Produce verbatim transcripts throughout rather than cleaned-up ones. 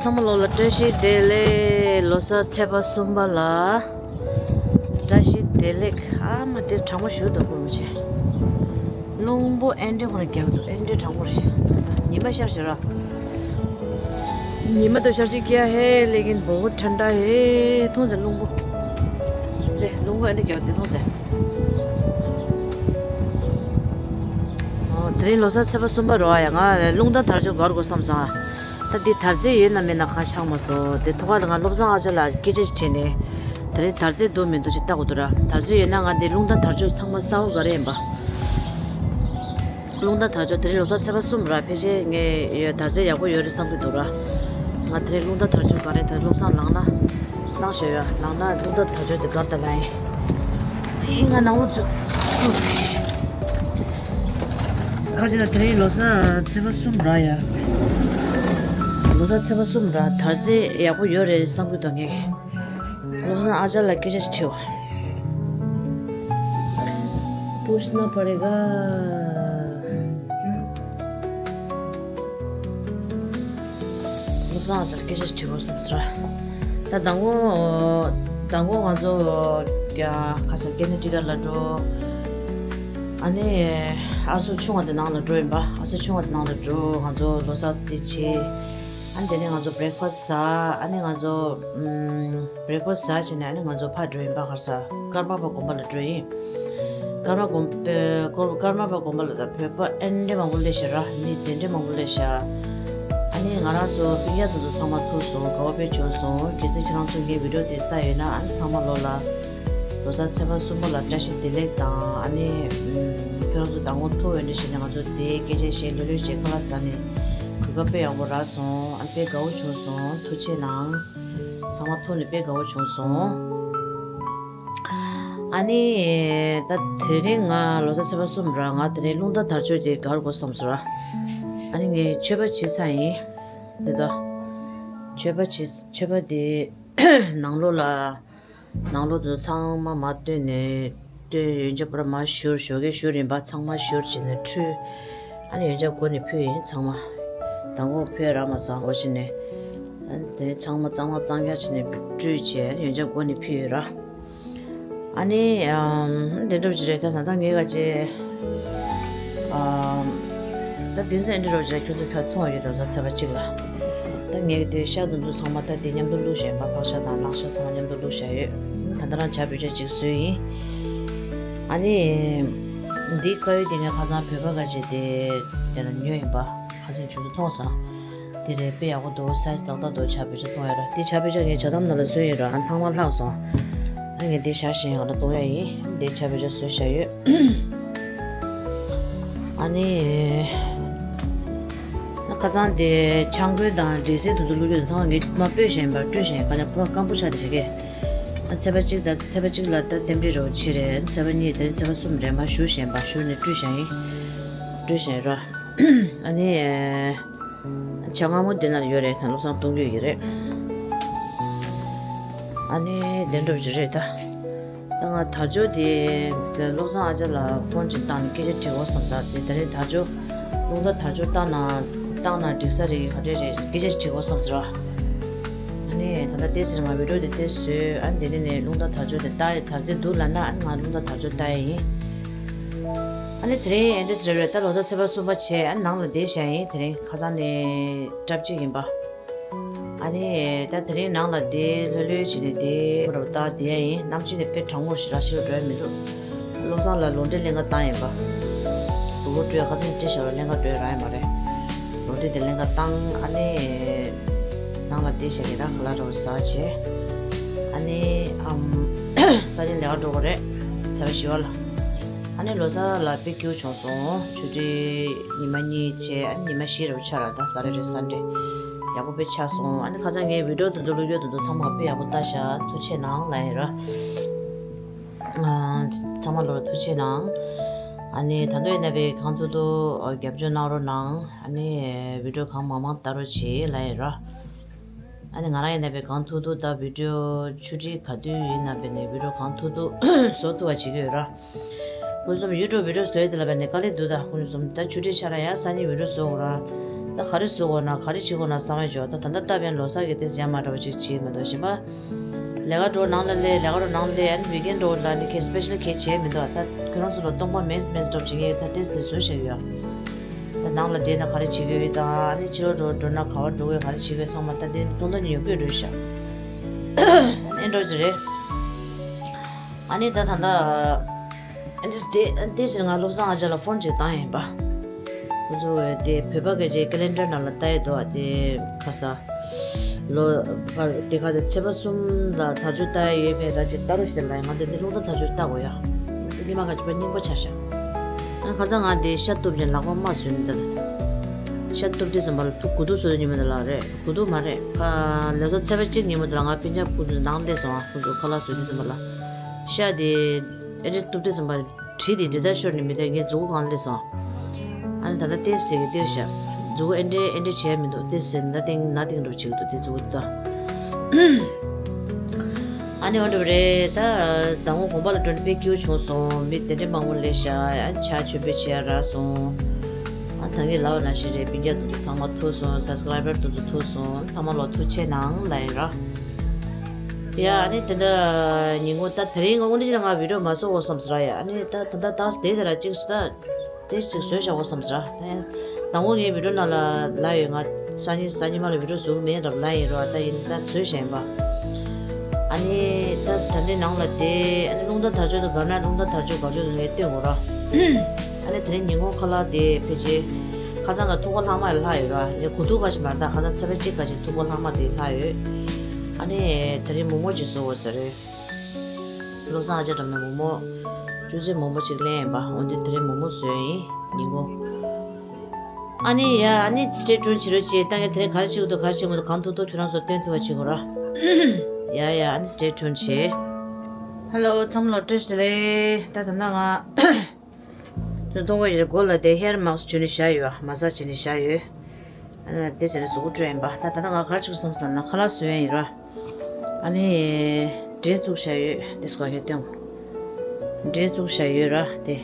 ཚང་མ་ལོ་ལ་བཀྲ་ཤིས་བདེ་ལེགས། ལོ་གསར་ཚེས་པ་གསུམ་པ་ལ་བཀྲ་ཤིས་བདེ་ལེགས། ཨ་མ་དེ་གྲང་མོ་ཞུ་དང་པོ་མི་བྱེད། རླུང་པོ་ཨེ་འདྲེ་ཁོ་ན་རྒྱག་འདུག་ཨེ་འདྲེ་གྲང་མོ་རེད། ཉི་མ་ཤར་ཤར་ར། ཉི་མ་དུ་ཤར་ཅིག་ཀྱ་ཧེ་ལེ་གིན་བོ་བོ་ཁྲན་ཏྲ་ཧེ་ཐུང་ཟེར་རླུང་པོ། ལེ་རླུང་པོ་ཨེ་འདྲེ་རྒྱག་འདུག་ཐུང་ཟེར། ཨོ་དེ་རིང་ལོ་གསར་ཚེས་པ་གསུམ་པ་རོ་ཨ་ཡ། ང་རླུང་རྟ་དར་ལྕོག་སྒར་དགོས་བསམ་སོང་ཨ། ད་འདི་དར་རྩེ་ཡོད་ན་མེད་ན་གང་ཆགས་མ་སོང་། དེ་ཐོག་ཁ་ལ་ང་བློ་བཟང་ཨ་ཅག་ལ་སྐད་ཆ་ཞིག་དྲིས་ནས། དེ་རིང་དར་རྩེ་འདུག་མི་འདུག་ཅིག་ལྟ་དགོས་འདུག་ར། དར་རྩེ་ཡོད་ན་ང་འདི་རླུང་རྟ་དར་ལྕོག་ཚང་མ་གསར་པ་ག་རེ་ཡིན་པ། རླུང་རྟ་དར་ལྕོག་དེ་རིང་ལོ་གསར་ཚེས་པ་གསུམ་ར། ཕལ་ཆེར་ངས་ཡོད་དར་རྩེ་ཡག་པོ་ཡོད་རེད་བསམ་གྱི་འདུག་ར། ང་དེ་རིང་རླུང་རྟ་དར་ལྕོག་ག་རེ་དར་བློ་བཟང་ལངས་ན། ལངས་ཤོག་ཡ། ལངས་ན་རླུང་རྟ་དར་ལྕོག་དེ་གར་ད་ལ་ཡིན། ཡིན་ང་ནང་ལོགས་ཚུད། ཁ་ཅིག་ལ་དེ་རིང་ལོ་གསར་ཚེས་པ་གསུམ་ར་ཡ། ལོ་གསར་ཚེས་པ་གསུམ་ར། དར་རྩེ་ཡག་པོ་ཡོད་རེད་བསམ་གྱི་འདུག་ངས། བློ་བཟང་ཨ་ཅག་ལ་སྐད་ཆ་ཞིག་དྲིའོ། पूछना पड़ेगा། བློ་བཟང་ཨ་ཅག་ལ་སྐད་ཆ་ཞིག་དྲི་དགོས་བསམ་སོང་། ད་མདང་དགོང་། མདང་དགོང་ང་ཚོ་ཡ་ཁ་སང་ཀེ་ནེ་ཊི་ཀཊ་ལ་འགྲོ། ཨ་ནི་ཨ་སོ་ཆུང་བ་དེ་ནང་ལ་འགྲོ་ཡིན་པ། ཨ་སོ་ཆུང་བ་དེ་ནང་ལ་འགྲོ། ང་ཚོ་ལོ་གསར་དེ་བྱེད། ཨ་ནི་དེ་ནས་ང་ཚོ་བྷི་རེག་ཕ་སི་ཟ། ཨ་ནི་ང་ཚོ་ཨམ། བྷི་རེག་ཕ་སི་ཟ་བྱས་ནས་ཨ་ནི་ང་ཚོ་ཕར་འགྲོ་ཡིན་པ། ག་རེ་ཟ། ཀརྨ་པ་དགོན་པ་ལ་འགྲོ་ཡིན། ཀརྨ་དགོན་པ། ཀརྨ་པ་དགོན་པ་ལ་ད་བོད་པ་ཨེ་འདྲ་མང་པོ་སླེབས་ཤག་ར། མི་དེ་འདྲ་མང་པོ་སླེབས་ཤག་ཨ་ནི་ང་རང་ཚོ་སྤུན་ཀྱག་ཚོ་ཚང་མ་ཐུག་སོང་། དགའ་བོ་དཔེ་བྱུང་སོང་། གལ་སྲིད་ཁྱོད་རང་ཚོ་ངའི་བི་ཌིའོ་དེ་ལྟ་ཡོད་ན་ཨ་ནི་ཚང་མ་ལོ་ལ་ལོ་གསར་ཚེས་པ་གསུམ་པ་ལ་བཀྲ་ཤིས་བདེ་ལེགས་དང་། ཨ་ནི་ཁྱོད་རང་ཚོ་མདང་དགོང་ཐུག་ཡོད་འདྲ་བྱས་ནས་ང་ཚོ་དེ་སྐད་ཆ་བཤད་ལྷོད་ལྷོད་བྱས་ཁ་ལག་ཟ་ནས་གོ་སྐབས་དཔེ་ཡག་པོ་རག་སོང་། ཨ་ནི་དཔེ་དགའ་བོ་བྱུང་སོང་། ཐུགས་རྗེ་གནང་། ཚང་མ་ཐུག་ནས་དཔེ་དགའ་བོ་བྱུང་སོང་། ཨ་ནི། ད་དེ་རིང་ང་ལོ་གསར་ཚེས་པ་གསུམ་ར། ང་དེ་རིང་རླུང་རྟ་དར་ལྕོག་ཅིག་སྒར་དགོས་བསམ་སོང་ར། ཨ་ནི་ངས་མཆོད་པ་བྱས་ཚར་ཡིན། དེ་ད། མཆོད་པ་བྱས། མཆོད་པ་དེ་ནང་ལོགས་ལ། ནང་ལོགས་དུ་ཚང་མ་མར་བཏོན་ནས། བཏོན། ཡོན་ཆབ་པུ་ར་མར་བཞུར། ཞོགས་ཀས་བཞུར་ཡིན་པ། ཚང་མ་བཞུར་བྱས་ནས་བཀྲུས། ཨ་ནི་ཡོན་ཆབ་སྒོ་ནས་ཕུལ་ཡིན་ཚང་མ། མདང་དགོང་ཕུལ་རག་མ་སོང་། འོ་བྱས་ནས། ཨ་ནི་དེ་ཚང་མ་གཙང་མ་གཙང་རྐྱང་བྱས་ནས་བཀྲུས་བྱས། ཨ་ནི་ཡོན་ཆབ་སྒོ་ནས་ཕུལ་ཡོད་ར། ཨ་ནི་ཨམ། དེ་འདྲ་ཞིག་རེད། ད་ད་ལྟ་ངས་ག་ཅེ། ཨམ། ད་དེ་ཚོ་ཨེ་འདྲ་རོགས་བྱས། ཁྱོད་ཚོ་ཁ་མཐོང་བ་ཡོད་དམ། ད་ཚེས་པ་གཅིག་ལ། ད་ངས་དེ་ཤ་དེ་ཚོ་ཚང་མ་ད་དེ་མཉམ་དུ་བླུགས་བཞག་ཡིན་པ། ཕག་ཤ་དང་ལག་ཤ་ཚང་མ་མཉམ་དུ་བླུགས་བཞག་ཡོད། ད་ལྟ་རང་ཇ་བོད་ཇ་གཅིག་བཟོས་ཡིན། ཨ་ནི། འདི་དཀར་ཡོལ་དེ་ངས་ཁ་སང་བོད་པ་ག་ཅེ་དེ་དེ་ལ་ཉོས་ཡིན་པ། ཁ་སང་ཁྱོད་ཚོ་མཐོང་སོང་། དེ་རེད། དཔེ་ཡག་པོ་འདུག་སའི་ཛི་ཏག་ཏག་འདུག་ཇ་བོད་ཇ་གཏོང་ཡ་ར། དེ་ཇ་བོད་ཇ་ངས་ཇ་དམ་ནང་ལ་བཟོས་ཡོད་ར། ཨ་ལྷག་མ་ལྷག་སོང་། ཨ་ངས་དེ་བཞག་བཞིན་ང་ལ་གཏོང་ཡ་ཡིན། དེ་ཇ་བོད་ཇ་བཟོས་བཞག་ཡོད། ཨ་ནི། ཁ་སང་དེ་ཆང་ཁོལ་དང་འབྲས་སིལ་དེ་ཚོ་བླུགས་རྒྱུ་དེ་ཚང་མ་ངས་མར་སྤོས་བཞག་ཡིན་པ། བཀྲུས་བཞག་ཡིན། ཁ་ཉག་པོ་སྐམ་པོ་ཆགས་དེ་བྱེད་ཀྱི། ཨ་ཚེས་པ་གཅིག་དང་ཚེས་པ་གཅིག་ལ་ད་རྟེན་འབྲེལ་རོགས་བྱེད་རེད། ཚེས་པ་གཉིས་དེ་ཚེས་པ་གསུམ་རེད། མར་བཞུར་བཞག་ཡིན་པ། བཞུར་ནས་བཀྲུས་བཞག་ཡིན། བཀྲུས་བཞག་ཡིན་ར། ཨ་ནི། ཇ་མངར་མོ་འདི་ན་ཡོད་རེད། ད་བློ་བཟང་གཏོང་རྒྱུ་ཡི་རེད། ཨ་ནི་བདེ་འགྲོ་ཞིག་རེད་ད། ད་ང་དར་ལྕོག་དེ་བློ་བཟང་ཨ་ཅག་ལ་ཕོན་ཅིག་བཏང་ནས་སྐད་ཆ་དྲི་དགོས་བསམ་ས། དེ་ད་རིང་དར་ལྕོག་རླུང་རྟ་དར་ལྕོག་བཏང་ན་བཏང་ན་འགྲིག་ས་རེད། ག་འདྲས་རེད། སྐད་ཆ་ཞིག་དྲི་དགོས་བསམ་ས་ར། ཨ་ནི་ད་ལྟ་དེ་ཟེར་ང་བི་ཌིའོ་དེ་དེ་བཟོས། ཨ་ནི་དེ་ནས་ནས་རླུང་རྟ་དར་ལྕོག་དེ་ལྟ་དར་རྩེ་འདུག་ལབ་ན། ཨ་ནི་ང་རླུང་རྟ་དར་ལྕོག་ལྟ་ཡ་ཡིན། ཨ་ནི་དེ་རིང་ཨེ་འདྲས་རེད་རེད། ད་ལོ་གསར་ཚེས་པ་གསུམ་པ་བྱས། ཨ་ནི་ནང་ལ་བསྡད་བཞག་ཡིན། དེ་རིང་ཁ་སང་ནས་གྲབས་གཅིག་ཡིན་པ། ཨ་ནི་ད་དེ་རིང་ནང་ལ་བསྡད་ལྷོད་ལྷོད་བྱས་ནས་བསྡད་རོགས་ད་བསྡད་ཡ་ཡིན། གནམ་གཤིས་དེ་དཔེ་གྲང་མོ་ཞིག་ར། ཕྱི་ལ་འགྲོ་ཡ་མི་འདུག་བློ་བཟང་ལ་ལོ་འབྲས་ལེན་ག་བཏང་ཡིན་པ། དུག་ལོག་སྤྲོད་ཁ་སང་སྤྲད་བཞག་ར། ལེན་ག་འགྲོ་ཡ་རག་ཡ་མ་རེད། ལོ་འབྲས་དེ་ལེན་ག་བཏང་། ཨ་ནི་ནང་ལ་བསྡད་བཞག་གི་ར། ཁ་ལག་འདྲ་བོ་ཟ་བྱས། ཨ་ནི་ཨམ་ས་ཆེན་ལས་ཀ་འགྲོ་དགོས་རེད། ཟླ་བ་བཞི་པ་ལ། ཨ་ནི་ལོ་གསར་ལ་དཔེ་སྐྱིད་པོ་བྱུང་སོང་། ཆུ་ཚོད་ཉི་མ་གཉིས་བྱས། ཨ་ནི་ཉི་མ་བཞི་རེ་བ་ཆགས་ར། ད་ས་རེ་རེ་ས་འདྲེ་ཡག་པོ་དཔེ་ཆགས་སོང་། ཨ་ནི་ཁ་སང་ངའི་བི་ཌིའོ་དེ་ཚོ་བླུགས་ཡོད་དེ་ཚོ་ཚང་མ་དཔེ་ཡག་པོ་ལྟ་ཤག་ཐུགས་རྗེ་གནང་ལབ་ཡིན་ར། ཨ། ཚང་མ་ལོ་ལ་ཐུགས་རྗེ་གནང་། ཨ་ནི་ད་དུང་ཡིན་ན་དཔེ་གང་ཐུབ་ཐུབ་རྒྱབ་སྐྱོར་གནང་རོགས་གནང་། ཨ་ནི་བི་ཌིའོ་གང་མང་མང་ལྟ་རོགས་བྱེད་ལབ་ཡིན་ར། ཨ་ནི་ང་རང་ཡིན་ན་དཔེ་གང་ཐུབ་ཐུབ་ད་བི་ཌིའོ་ཆུ་ཊི་ག་དུས་ཡིན་ན་དཔེ་ནས་བི་ཌིའོ་གང་ཐུབ་ཐུབ་བཟོ་ཐུབ་པ་བྱེད་ཀྱི་ཡོད་ར། ཁོང་ཚོ་ཡུ་ཊུབ་བི་ཌིའོ་བཟོ་ཡས་དེ་ལ་བས་ནས་དཀའ་ལས་འདུག་ད་ཁོང་ཚོ་ད་ཆུ་ཊི་ཆ་ལ་ཡང་སང་ཉིན་བི་ཌིའོ་བཟོ་དགོས་ར། ད་ག་རེ་བཟོ་དགོས་ན་ག་རེ་བྱེད་དགོས་ན་བསམ་ཡས་བྱོས། ད་ད་ལྟ་སྟབས་ཡན་ལོ་གསར་གྱི་དེ་ཡ་མ་འདྲ་བ་ཅིག་བྱེད་མི་འདུག་གཞན་པ། ལས་ཀ་འགྲོ་ནང་ལ་སླེབས། ལས་ཀ་འགྲོ་ནང་སླེབས། ཨ་ནི་ཝིག་ཨེན་འགྲོ་ལ་ནི་ཁྱེད་སི་པེ་ཤལ་གྱི་བྱས་མི་འདུག་ད་ཁྱོད་རང་ཚོ་ལ་སྟོང་པ་མེད་མེད་འདྲ་བ་བྱེད་ངེས། ད་དེ་དེ་བཟོས་བཞག་ཡོད། ད་ནང་ལ་བསྡད་ན་ག་རེ་བྱེད་ཀྱི་ཡོད་དང་། ཨ་ནི་ཕྱི་ལོགས་འགྲོ་འགྲོ་ན་ག་བ་འགྲོ་དགོས། ག་རེ་བྱེད་དགོས་ཚང་མ་ད་དེ་ཐུང་ཐུང་ཉོ་དགོས་འགྲོ་ཤག་ཨེ་འགྲོ་ཅི་རེད། ཨ་ནི་ད་ད་ད། ཨ་ནི་དེ་དེ་ཕྱིར་ང་བློ་བཟང་ཨ་ཅག་ལ་ཕོན་ཅིག་བཏང་ཡིན་པ། ཁོ་ཚོ་དེ་བོད་པ་གི་ཅིག་ཀེ་ལེན་ཌར་ནང་ལ་ལྟ་ཡི་འདུག་དེ་ཁ་ས། ལོ། དེ་ཁ་ས་ཚེས་པ་གསུམ་ལ་དར་ལྕོག་ལྟ་ཡི་ཡོད་པས། ད་ཅིག་ལྟ་རོགས་ཞེས་ལབ་ཡིན། ང་དེ་ནི་རླུང་རྟ་དར་ལྕོག་ལྟ་དགོས་ཡ། དེ་ཉི་མ་ཁ་ཅིག་པ་རྙིང་པ་ཆགས་ཤག་ཨ་ཁ་ས་ང་དེ་ཤ་གཏུབ་ཅིང་ལག་པ་མ་བཟོས་ནི་ད། ཤ་གཏུབ་དུས་ཙམ་པ་ལ་ཐུག་དགུ་ཐུག་བཟོས་དུས་ཉི་མ་དེ་ལ་རེད། དགུ་ཐུག་མ་རེད། ཁ་ལས་ཚོ་ཚེས་པ་གཅིག་ཉིན་མོ་དེ་ལ་ང་སྤུན་ཀྱག་ཁོ་ཚོ་ནང་སླེབས་སོང་། ཁོ་ཚོ་ཁ་ལག་བཟོ་དུས་ཙམ་པ་ལ། ཤ་དེ་ཨེ་འདྲ་གཏུབ་དུས་ཙམ་པ་གྲི་དེ་འདྲ་ལྟར་ཤོར་ནས་མི་དེ་ངའི་མཛུ་གུ་སྒང་སླེབས་སོང་། ཨ་ནི་ད་ལྟ་ཏེས་ཟེར་གི་ཏེར་ཤ། མཛུ་གུ་ཨེ་འདྲ་ཨེ་འདྲ་བྱས་མི་འདུག་ཏེས་ཟེར་ན་ཏིང་ན་ཏིང་འགྲོ་བྱེད་ཀྱི་འདུག་དེ་མཛུ་གུ་ད། ཨ་ནི་འོ་འདྲ་རེད་ད། ཟླ་ངོ་དགོན་པ་ལ་འགྲོ་ནས་དཔེ་སྐྱིད་པོ་བྱུང་སོང་། མི་དེ་འདྲ་མང་པོ་སླེབས་ཤག་ཨ་ནི་ཕྱག་མཆོད་འབུལ་བྱས་རག་སོང་། ཨ་ད་གིན་ལབ་པ་ནང་བཞིན་རེད། སྤུན་ཀྱག་དེ་ཚོ་ཚང་མ་ཐུག་སོང་། སབ་སི་ཀ་རའི་བར་དེ་ཚོ་ཐུག་སོང་། ཚང་མ་ལོ་ཐུགས་རྗེ་གནང་ལབ་ཡིན་ར། ཡ་ཨ་ནི་དེ་འདྲ་ཉིན་གུང་ད་དེ་རིང་ང་དངོས་གནས་ང་བི་ཌིའོ་མ་བཟོ་དགོས་བསམ་ཟེར་ཡ། ཨ་ནི་ད་ད་ད་ད་དེ་དེ་ལ་གཅིག་སུ་ད་དེ་གཅིག་བཟོས་བཞག་དགོས་བསམ་ཟེར། ད་ཡང་དང་པོ་ངའི་བི་ཌིའོ་ནང་ལ་ལབ་ཡོད། ང་སང་ཉིན་གཟའ་ཉི་མ་ལ་བི་ཌིའོ་བཟོ་གི་མེད་འདྲ་ལབ་ཡིན་རོ། ད་ཡིན་ད་བཟོས་བཞག་ཡིན་པ། ཨ་ནི་ད་ད་འདི་ནང་ལ་དེ་ཨ་ནི་རླུང་རྟ་དར་ལྕོག་དང་དགའ་ན་རླུང་རྟ་དར་ལྕོག་དགའ་ལྕོག་ངས་སྟོན་དགོས་རོ། ཨ་ནི་དེ་རིང་ཉིན་གུང་ཁ་ལག་དེ་ཕལ་ཆེར་ཁ་སང་ང་ཐུག་པ་ལྷག་མ་ལྷག་ཡོད་ར། ངས་དགུ་ཐུག་ཁ་ཞིག་མ་རེད། ད་ཁ་སང་ཚེས་པ་གཅིག་ཁ་ཞིག་ཐུག་པ་ལྷག་མ་དེ་ལྷག་ཡོད། ཨ་ནི་དེ་རིང་མོག་མོག་ཅིག་བཟོ་དགོས་ས་རེད། བློ་བཟང་ཨ་ཅག་འགྲམ་ནས་མོག་མོག་ཅུང་ཟད་མོག་མོག་ཅིག་ལེན་ཡིན་པ། འོན་ཏེ་དེ་རིང་མོག་མོག་བཟོས་ཡིན་ཉིན་གུང་། ཨ་ནི་ཡ་ཨ་ནི་སི་ཊེ་ཊུན་བྱེད་རོགས་བྱེད། ད་ངས་དེ་རིང་ག་རེ་བྱེད་ཀྱི་འདུག་ག་རེ་བྱེད་ཀྱི་མི་འདུག་གང་ཐུབ་ཐུབ་ཁྱོད་རང་ཚོར་སྟོན་ཐུབ་པ་བྱེད་དགོས་ར། ཡ་ཡ་ཨ་ནི་སི་ཊེ་ཊུན་བྱེད། ཧེ་ལོ་ཚང་མ་ལ་བཀྲ་ཤིས་བདེ་ལེགས། ད་ད་ལྟ་ང་ཚོ་གཏོང་གི་ཡོད། མགོ་ལ་དེ་ཧེར་མཱ་སི་བྱོས་ནས་བཞག་ཡོད། མ་སཱཇ་བྱས་ནས་བཞག་ཡོད། ཨ་ནི་དེ་བྱས་ནས་གཟུགས་པོ་བཀྲུས་ཡིན་པ། ད་ད་ལྟ་ང་ག་རེ་བྱེད་སོང་ཟེར་ན་ཁ་ལག་བཟོ་ཡ་ཡིན་ར། ཨ་ནི་འབྲས་བཙུགས་བཞག་ཡོད། དེ་སྐོར་ངས་སྟོན། འབྲས་བཙུགས་བཞག་ཡོད་ར་དེ།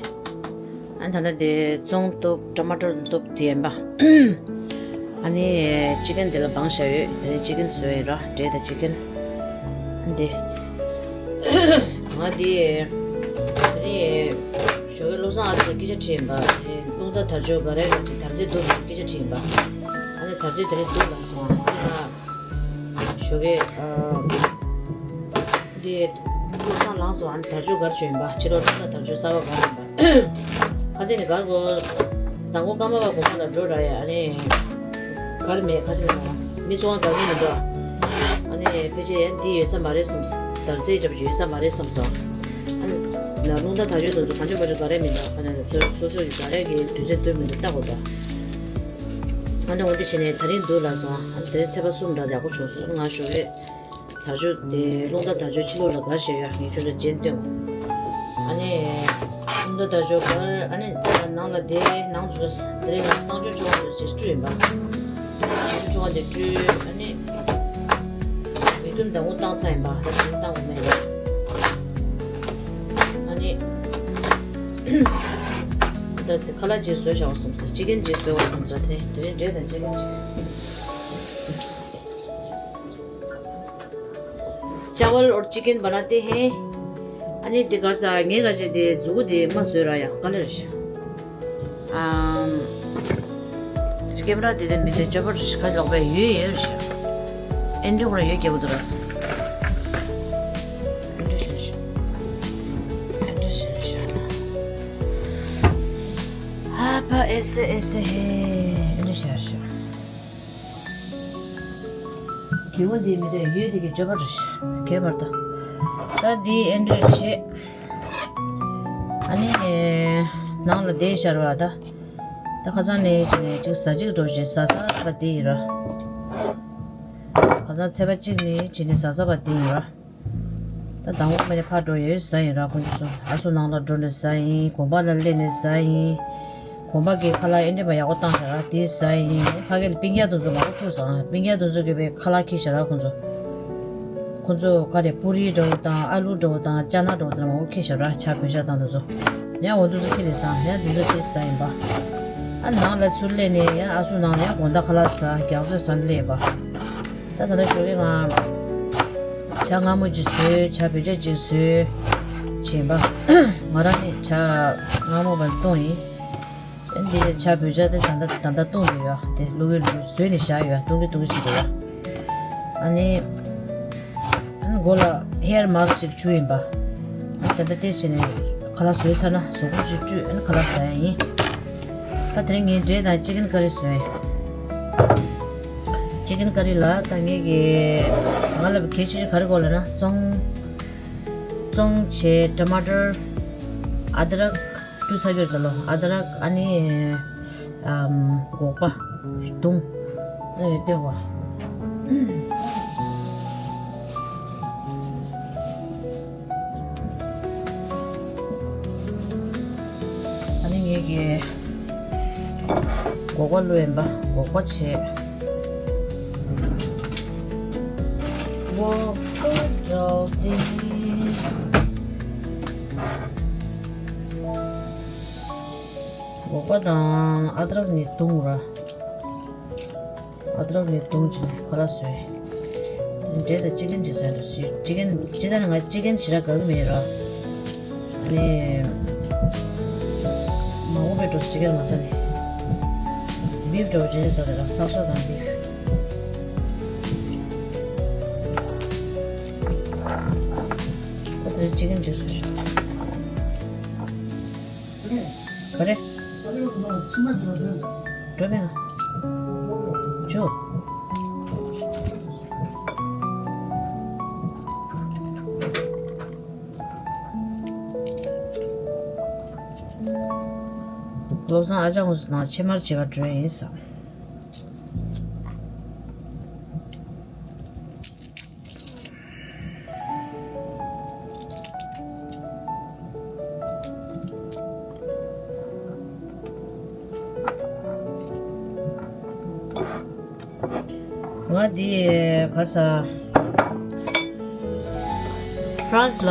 ཨ་ནི་ད་ལྟ་དེ་ཙོང་གཏུབ། ཊ་མ་ཊར་གཏུབ་དེ་ཡིན་པ། ཨ་ནི་ཅི་ཀན་དེ་ལ་སྦངས་བཞག་ཡོད། དེ་ནས་ཅི་ཀན་བཟོས་ཡིན་ར། འབྲས་དང་ཅི་ཀན། ཨ་ནི་དེ། ང་དེ་དེ་རིང་ཞོགས་ཀས་བློ་བཟང་ཨ་ཅག་ལ་སྐད་ཆ་དྲིས་ཡིན་པ། དེ་རླུང་རྟ་དར་ལྕོག་ག་རེ་རེད། དར་རྩེ་འདུག་ལ་སྐད་ཆ་དྲིས་ཡིན་པ། ཨ་ནི་དར་རྩེ་དེ་རིང་འདུག་ལབ་སོང་། ཨ་ནི་ང་ཞོགས་ཀས་ཨ་དེ་བློ་བཟང་ལངས་སོང་། ཨ་ནི་དར་ལྕོག་ག་རེ་བྱོས་ཡིན་པ། ཕྱི་ལོགས་རླུང་རྟ་དར་ལྕོག་གསར་པ་ག་རེ་ཡིན་པ། ཁ་ཆེ་ནི་གར་གོ། དང་པོ་ཀརྨ་པ་དགོན་པ་ལ་འགྲོ་ར་ཡ། ཨ་ནི་གར་མེད། ཁ་ཆེ་ནི་མི་ཚོ་གར་མི་མི་འདུག་ཨ་ནི་ཕལ་ཆེར་ཡང་འདི་ཡོད་ས་མ་རེད་བསམ། དར་རྩེ་འདྲ་པོ་ཡོད་ས་མ་རེད་བསམ་སོང་། ཨ་ནི་ན་རླུང་རྟ་དར་ལྕོག་དེ་ཚོ་གང་བྱུང་མ་བྱུང་ག་རེ་མི་འདུག་ཁ་ཆེ་ནི་སོ་སོ་ཡི་ག་རེ་གི་དུས་ཚོད་སྟོན་མི་འདུག་ལྟ་དགོས་པ། ཨ་ནི་འོ་འདི་བྱས་ནས་དེ་རིང་འདུག་ལབ་སོང་། ཨ་ནི་དེ་རིང་ཚེས་པ་གསུམ་འདྲ་ཡག་པོ་བྱུང་སོང་། ང་ཞོགས་ཀས། དར་ལྕོག་དེ་རླུང་རྟ་དར་ལྕོག་ཕྱི་ལོགས་ལ་གར་བཞག་ཡོད། ངས་ཁྱོད་ཚོར་རྗེས་སྟོན། ཨ་ནི་རླུང་རྟ་དར་ལྕོག་གར། ཨ་ནི་ནང་ལ་དེ་ནང་དུ་དེ་རིང་ང་གསང་སྤྱོད་བཅོ་ལྔ་དུ་ཅེས་བཀྲུས་ཡིན་པ། གསང་སྤྱོད་བཅོ་ལྔ་དེ་བཀྲུས། ཨ་ནི་མིག་ཐུམ་དང་པོ་བཏང་ཚར་ཡིན་པ། ད་དེ་རིང་བཏང་དགོས་མེད་པ། ཨ་ནི་ད་དེ་ཁ་ལག་ཅིག་བཟོས་བཞག་པ་བསམ་སོང་། ཅི་ཀན་ཅིག་བཟོས་པ་བསམ་སོང་། དེ་དེ་རིང་འབྲས་དང་ཅི་ཀན་ཅིག चावल और चिकन बनाते हैं। ཨ་ནི་དེ་ག་ས་ངས་ག་ཅེ་དེ་མཛུ་གུ་དེ་མ་བཟོས་ར་ཡ་ག་ལེར་ཤ། ཨམ། ཀེམ་ར་དེ་དེ་མི་དེ་ཅོ་པར་ཤ་ལོག་པའི་ཡོད་ཡོད་ཤ། ཨེ་འདྲ་ཁོ་ར་ཡོད་རྒྱལ་པོ་དུ་ར། ཨེ་འདྲ་ཤ་ཤ། ཨེ་འདྲ་ཤ་ཤ། ཨ་ཕ་ཨེ་སེ་ཨེ་སེ་ཧེ། ཨེ་འདྲ་ཤ་ཤ། གི་འོ་འདི་མི་འདོད་ཡོད་དེ་གི་འབྱོར་པ་རེད། གས་མར་ད། ད་འདི་ཨེ་འདྲ་བྱེད། ཨ་ནི་ནང་ལ་བསྡད་ཤར་བ་ད། ད་ཁ་སང་ནས་ཅི་ནས་ཅིག་ཟ་ཅིག་འགྲོ་བཞིན་ཟ་ཟ་བ་དེ་ཡིན་ར། ཁ་སང་ཚེས་པ་གཅིག་ནས་ཅི་ནས་ཟ་ཟ་བ་དེ་ཡིན་ར། ད་དང་པོ་མ་ནས་ཕར་འགྲོ་ཡོད་ཟ་ཡིན་ར། ཁོང་ཚོ་ཨ་སོ་ནང་ལ་འགྲོ་ནས་ཟ་ཡིན། དགོན་པ་ལ་སླེབས་ནས་ཟ་ཡིན། དགོན་པ་གི་ཁ་ལག་ཨེ་འདྲས་པ་ཡག་པོ་བཏང་ཤག་ར་དེ་ཟ་ཡིན། ཕ་གི་ལ་སྤུན་ཀྱག་དེ་ཚོ་མང་པོ་ཐུག་སོང་། སྤུན་ཀྱག་དེ་ཚོ་གི་བའི་ཁ་ལག་ཁྱེར་ཤག་ར་ཁོང་ཚོ། ཁོང་ཚོ་ག་རེ་པུ་རི་འདྲ་བོ་དང་ཨ་ལུ་འདྲ་བོ་དང་ཅ་ན་འདྲ་བོ་དེ་མང་པོ་ཁྱེར་ཤག་ར། ཇ་བོད་ཇ་དང་དེ་ཚོ། ཡང་འོ་དེ་ཚོ་ཁྱེར་ནས་ཟ། ཡང་དེ་ཚོ་དེ་ཟ་ཡིན་པ། ཨ་ནང་ལ་ཚུར་སླེབས་ནས་ཡང་ཨ་སུ་ནང་ལ་ཡང་དགོང་དག་ཁ་ལག་ཟ། རྒྱགས་ཟས་ཟ་ནས་སླེབས་པ། ད་ད་ལྟ་ཞོགས་ཀས་ང་ཇ་མངར་མོ་ཅིག་བཟོས། ཇ་བོད་ཇ་ཅིག་བཟོས་བྱས་པ། ང་རང་ནི་ཇ་མངར་མོ་བ་བཏུང་ཡིན། འདི་ཇ་བོད་ཇ་དེ་ད་ལྟ་ད་ལྟ་བཏུང་བསྡད་ཡོད། དེ་བླུག་གི་བླུག་གི་བཟོས་ནས་བཞག་ཡོད། བཏུང་གི་བཏུང་གི་བྱེད་ཀྱི་ཡོད། ཨ་ནི། ཨ་ནི་མགོ་ལ་ཧེར་མཱསྐ་ཅིག་བྱུགས་ཡིན་པ། ཨ་ནི་ད་ལྟ་དེ་བྱས་ནས་ཁ་ལག་བཟོས་ཚར་ན་གཟུགས་པོ་ཅིག་བཀྲུས། ཨ་ནི་ཁ་ལག་ཟ་ཡ་ཡིན། ད་དེ་རིང་ངས་འབྲས་དང་ཅི་ཀན་ཀ་རི་བཟོས། ཅི་ཀན་ཀ་རི་ལ་ད་ངས་ཀྱི་ང་ལ་གལ་ཆེ་ཤོས་ག་རེ་དགོས་ལབ་ན་བཙོང་། བཙོང་བྱས་ཊ་མ་ཊར། ཨ་དྲག་བཀྲུས་ཚར་ཡོད་ད་ལོ། ཨ་དྲག་ཨ་ནི་ཨམ་སྒོག་པ་བརྡུངས། ཨ་ནི་སྟོན་གོ། ཨ་ནི་ངས་ཀྱི་སྒོག་པ་བླུགས་ཡིན་པ། སྒོག་པ་བྱས། སྒོག་པ་འདྲ་སྟེ། སྒོག་པ་དང་ཨ་དྲག་ནི་བརྡུངས་ར། ཨ་དྲག་ནི་བརྡུངས་བྱས་ནས་ཁ་ལག་བཟོས། འབྲས་དང་ཅི་ཀན་ཅིག་ཟ་འདྲ་བཟོས། ཅི་ཀན་ཅི་ལྟར་ང་ཅི་ཀན་ཞེ་དྲག་དགའ་གི་མེད་ར། ཨ་ནི་མ་འོངས་པའི་འགྲོ་ཅི་ཀན་མ་ཟ་ནས། བིབ་འདྲ་བོ་ཅི་ཟ་དེ་ར། ལྷག་ཤ་དང་བིབ། ད་དེ་ཅི་ཀན་ཅིག་བཟོས་ཤག་ག་རེ། འགྲོ་མེད་ང་། ཇོ། བློ་བཟང་ཨ་ཅག་ཁོང་ཚོ་ནང་ཕྱེ་མར་བྱེད་ག་འགྲོ་ཡིན་བསམ། ང་འདི་ག་ས། ཧྥ་རན་སི་ལ།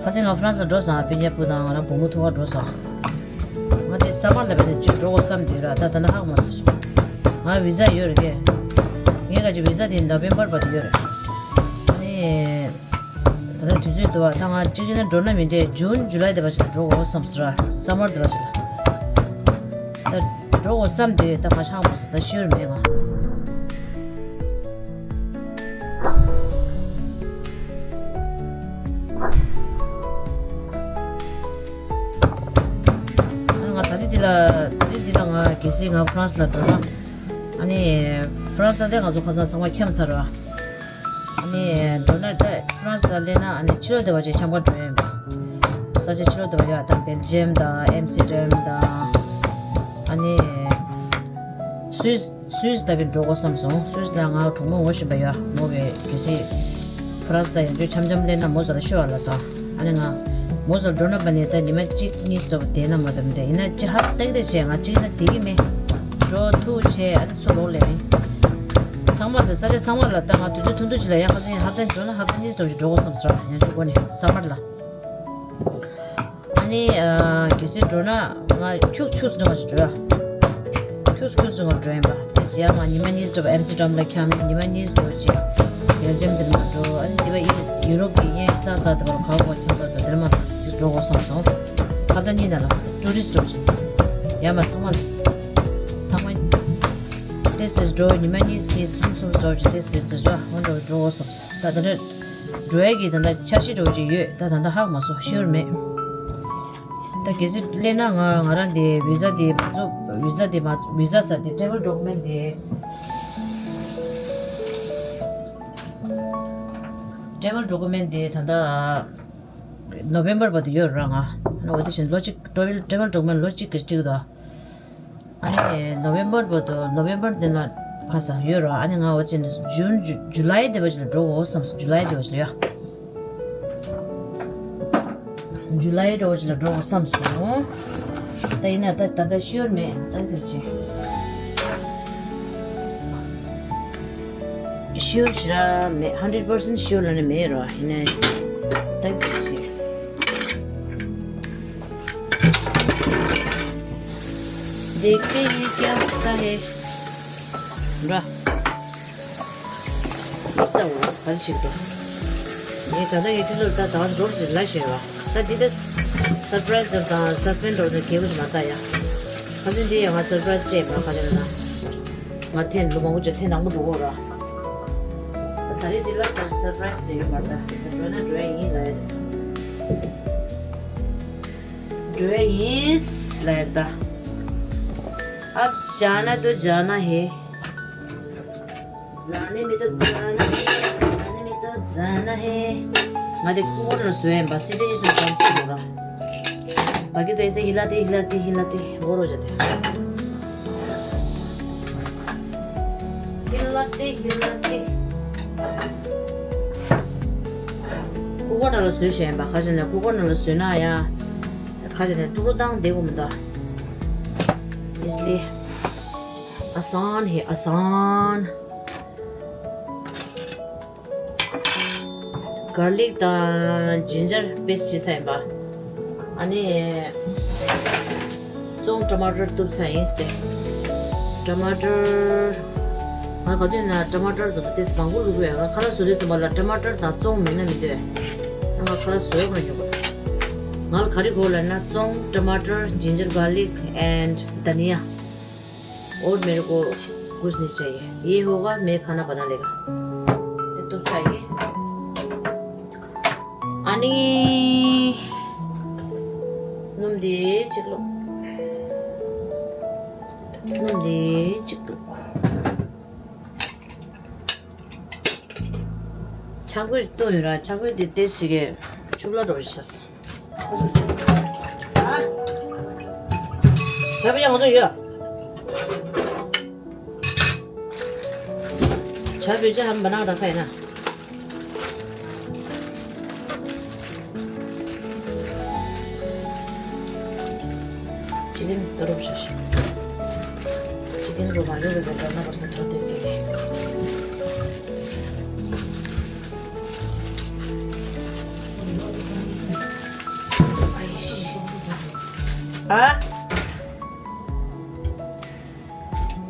ཁ་སང་ང་ཧྥ་རན་སི་ལ་འགྲོ་སོང་། སྤུན་ཀྱག་སྤུ་དང་ང་རང་བུ་མོ་ཐུག་ག་འགྲོ་སོང་། ང་དེ་སམ་མར་ལ་བས་ནས་ཅིག་འགྲོ་དགོས་བསམ་དུས་ར། ད་ད་ནི་ཧ་གོ་མ་སོང་། ང་བི་ཟ་ཡོད་རེད་ཀྱེ། ངས་ག་ཅིག་བི་ཟ་དེ་ནོ་བེམ་བར་བར་དུ་ཡོད་རེད། ཨ་ནི། ད་ལྟ་དུས་ཚོད་འདུག་བ། ད་ང་གཅིག་བྱས་ན་འགྲོ་ན་མི་འདོད། ཇུན་ཇུ་ལའི་དེ་བ་ཞིག་ལ་འགྲོ་དགོས་བསམ་སོང་ར། སམ་མར་དེ་བ་ཞིག་ལ། ད་འགྲོ་དགོས་བསམ་དུས་ད་ང་ཆགས་མ་སོང་། ད་ཤི་ཡོད་མེད་ང་། ང་ད་ལྟ་འདི་ལ་ད་ལྟ་འདི་ལ་ང་གལ་སྲིད་ང་ཧྥ་རན་སི་ལ་འགྲོ་ན། ཨ་ནི་ཧྥ་རན་སི་ལ་ད་ང་ཚོ་ཁ་སང་ཚང་མ་འཁྱམས་ཚར་བ། ཨ་ནི་མདོར་ན་ད་ཧྥ་རན་སི་ལ་སླེབས་ན། ཨ་ནི་ཕྱི་ལོགས་སྡེ་བ་ཅིག་འཁྱམ་ག་འགྲོ་ཡ་ཡིན་པ། ས་ཆ་ཕྱི་ལོགས་སྡེ་བ་ཡོད་དང་། སྦེལ་ཇམ་དང་། ཨེམ་སི་ཊར་ཌམ་དང་། ཨ་ནི་སུད་སི། སུད་སི་ལྟ་བུའི་འགྲོ་དགོས་བསམ་སོང་། སུད་སི་ལ་ང་གྲོགས་མོ་ངོ་ཤེས་པ་ཡོད། མོ་གིས་གལ་སྲིད་ཧྥ་རན་སི་ལ་ཡང་བསྐྱར་འཁྱམ་འཁྱམ་སླེབས་ན་མོ་ཚོ་ལ་ཤོད་ཨ་ལབ་སོང་། ཨ་ནི་ང་མོ་ཚོ་ལ་འགྲོ་ན་པ་ནི་ད་ཉི་མ་གཅིག་གཉིས་ལྟ་བུ་བསྡད་ན་མ་གཏོགས་མི་འདོད། ཡིན་ན་ཅི་ཧ་ཏག་ཏག་བྱས། ང་གཅིག་ན་བསྡད་ཀྱི་མེད། འགྲོ་ཐུག་བྱས། ཨ་ནི་ཚུར་ལོག་སླེབས་ཡིན། ཚང་མ་ལ། ས་ཆ་ཚང་མ་ལ་ད་ང་དུས་ཚོད་ཐུང་ཐུང་ཅིག་ལ་ཡང་ཧ་ད་ཡིན། ཧ་ད་འགྲོ་ན་ཧ་ད་གཉིས་ལྟ་བུ་ཞིག་འགྲོ་དགོས་བསམ་སོང་། ཡང་ཅིག་དགོས་ནི་སམ་མར་ལ། ཨ་ནི་ཨ་གལ་སྲིད་འགྲོ་ན་ང་ཁྱུག་ཁྱུག་ཙམ་ང་ཞིག་འགྲོ་ཡ། ཁྱུག་ཁྱུག་ཙམ་ང་འགྲོ་ཡིན་པ། དེ་ཡང་ང་ཉི་མ་གཉིས་འགྲོ་བ། ཨེམ་སི་ཊར་ཌམ་ལ་འཁྱམ། ཉི་མ་གཉིས་འགྲོ་བྱས། སྦེལ་ཇམ་དེ་མར་འགྲོ། ཨ་ནི་དེ་བ་ཡི་ཡུ་རོབ་ཀྱི་གཡས་རྩ་རྩ་དེ་བར་ག་བ་འཁྱམ་ས་འགྲོ། དེར་མ་ཅིག་འགྲོ་དགོས་བསམ་སོང་། ཧ་ད་གཉིས་ན་ལ་ཊུ་རི་སི་འགྲོ་བྱས། ཡ་མ་ཚང་མ་ལ་ཐང་མ་ཏེ་སི་འགྲོ། ཉི་མ་གཉིས་གཉིས་གསུམ་གསུམ་འགྲོ་བྱས། ཏེ་སི་ཏེ་སི་འགྲོ། འོ་འགྲོ་འགྲོ་དགོས་བསམ་སོང་། ད་དེ་འདྲ། འགྲོ་ཡས་ཀྱི་ད་ལྟ་འཆར་གཞི་འདྲ་བོ་ཅིག་ཡོད། ད་ད་ལྟ་ཧ་གོ་མ་སོང་། ཤི་ཡོད་མེད། ད་གལ་སྲིད་སླེབས་ན་ང་ང་རང་དེ་བི་ཟ་དེ་མ་བཙུགས། བི་ཟ་དེ་མ་བི་ཟ་ཟེར་དེ་ཊེ་བལ་ཌོ་ཀུ་མེན་ཊི་དེ། ཊེ་བལ་ཌོ་ཀུ་མེན་ཊི་དེ་ད་ལྟ་ནོ་བེམ་བར་བར་དུ་ཡོད་ར། ང་ཨ་ནི་འོ་དེ་བཞིན་ལོ་གཅིག་ཊེ་བལ་ཊེ་བལ་ཌོ་ཀུ་མེན་ཊི་ལོ་གཅིག་གི་གཅིག་དང་། ཨ་ནི་ནོ་བེམ་བར་བར་དུ། ནོ་བེམ་བར་དེ་ན་ཁ་ས་ཡོད་ར། ཨ་ནི་ང་འོ་ཅན་ཇུན་ཇུ་ཇུ་ལའི་དེ་བ་ཞིག་ལ་འགྲོ་དགོས་བསམ་སོང་། ཇུ་ལའི་དེ་བ་ཞིག་ལ་ཡ། ཇུ་ལའི་འགྲོ་བ་ཞིག་ལ་འགྲོ་དགོས་བསམ་སོང་། ད་ཡིན་ན་ད་ད་ལྟ་ཤི་ཡོད་མེད། ད་ག་རེ་བྱེད། ཤི་ཡོད་ཞེ་དྲག་མེད། ཧན་ཌེ་རེཌ་པར་སེན་ཊི་ཤི་ཡོད་ལབ་ན་མེད་ར། ཡིན་ན་ད་ག་རེ་བྱེད། देखते हैं क्या होता है। འདྲ། ལབ་ད་འོ་ག་རེ་ཞིག་འདུག་ངས་ད་ལྟ་ངས་ཁྱོད་ཚོར་ད་ད་འགྲོར་ཅིག་ལབ་ཤེས་པ། ད་འདི་ད་སར་པ་རའི་སི་དང་སས་པེན་སི་འགྲོ་ནས་གལ་པོ་ཞིག་མ་ལྟ་ཡ། ཁ་སང་འདི་ཡང་ང་སར་པ་རའི་སི་སྤྲད་མ་ཁ་ལེ་ན། ང་ཐེངས་ལོ་མང་པོ་ཅིག་ཐེངས་དང་པོ་འགྲོ་གོ་ར། ད་རེས་འདི་ལ་སར་སར་པ་རའི་སི་དེ་ཡོད་མ་རེད། ད་འགྲོ་ན་འགྲོ་ཡ་ཡིན་ལབ་ཡ་རེད། འགྲོ་ཡ་ཡིན་ལབ་ཡ་རེད་ད། अब जाना तो जाना है। जाने में तो जाना है, जाने में तो जाना है। ང་དེ་ཀུ་ཀར་ནང་བཟོས་ཡིན་པ། སི་ཏྲེ་ཡིས་སུ་གང་ཚུགས་འགྲོ་ར། बाकी तो ऐसे हिलाते हिलाते हिलाते वो हो जाते हैं। हिलाते हिलाते। ཀུ་ཀར་ནང་ལ་བཟོས་བཞག་ཡིན་པ། ཁ་ཅིག་ནས་ཀུ་ཀར་ནང་ལ་བཟོས་ན་ཡང་། ཁ་ཅིག་ནས་དཀྲུག་དཀྲུག་བཏང་བསྡད་དགོས་མི་འདུག इसलिए आसान है, आसान। གར་ལིག་དང་ཇིན་ཇར་པེ་སི་བྱས་ཚར་ཡིན་པ། ཨ་ནི། བཙོང་ཊ་མ་ཊར་གཏུབ་ཚར་ཡིན་ཏེ། ཊ་མ་ཊར། ང་ག་དུས་ན་ཊ་མ་ཊར་དུ་དུ་ཏེས་མང་པོ་བླུགས་ཡོད། ང་ཁ་ལག་བཟོ་དུས་ཙམ་པ་ལ་ཊ་མ་ཊར་དང་བཙོང་མེད་ན་མི་འདོད། ང་ཁ་ལག་བཟོ་ཡོད་མ་ཉོ་གི་འདུག་ང་ལ་ག་རེ་དགོས་ལབ་ན་བཙོང་ཊ་མ་ཊར། ཇིན་ཇར་གར་ལིག་ཨེན་དྷ་ནི་ཡ། और मेरे को कुछ नहीं चाहिए। ये होगा, मैं खाना बना लेगा। ये तो चाहिए। अनि ནུམ་དེ་གཅིག་བླུགས། ནུམ་དེ་གཅིག་བླུགས། ཆང་ཁོས་བཏུང་ཡོད་ར། ཆང་ཁོས་དེ་ཏེ་ཞིག་གི་ཆུ་བླ་འགྲོ་བཞག་ས། ཨ། ཇ་བོད་ཇ་ང་ཚོ་ཡོད། ཇ་བོད་ཇ་ཧམ་པ་ནང་ར་ཁ་ཡིན་ན། ཅི་ཀན་ཏོ་རོ་ཤ་ཤ། ཅི་ཀན་རོ་མ་རོ་རོ་རོ་ན་བ་ཐོ་ཐོ་ཏེ་ཏེ།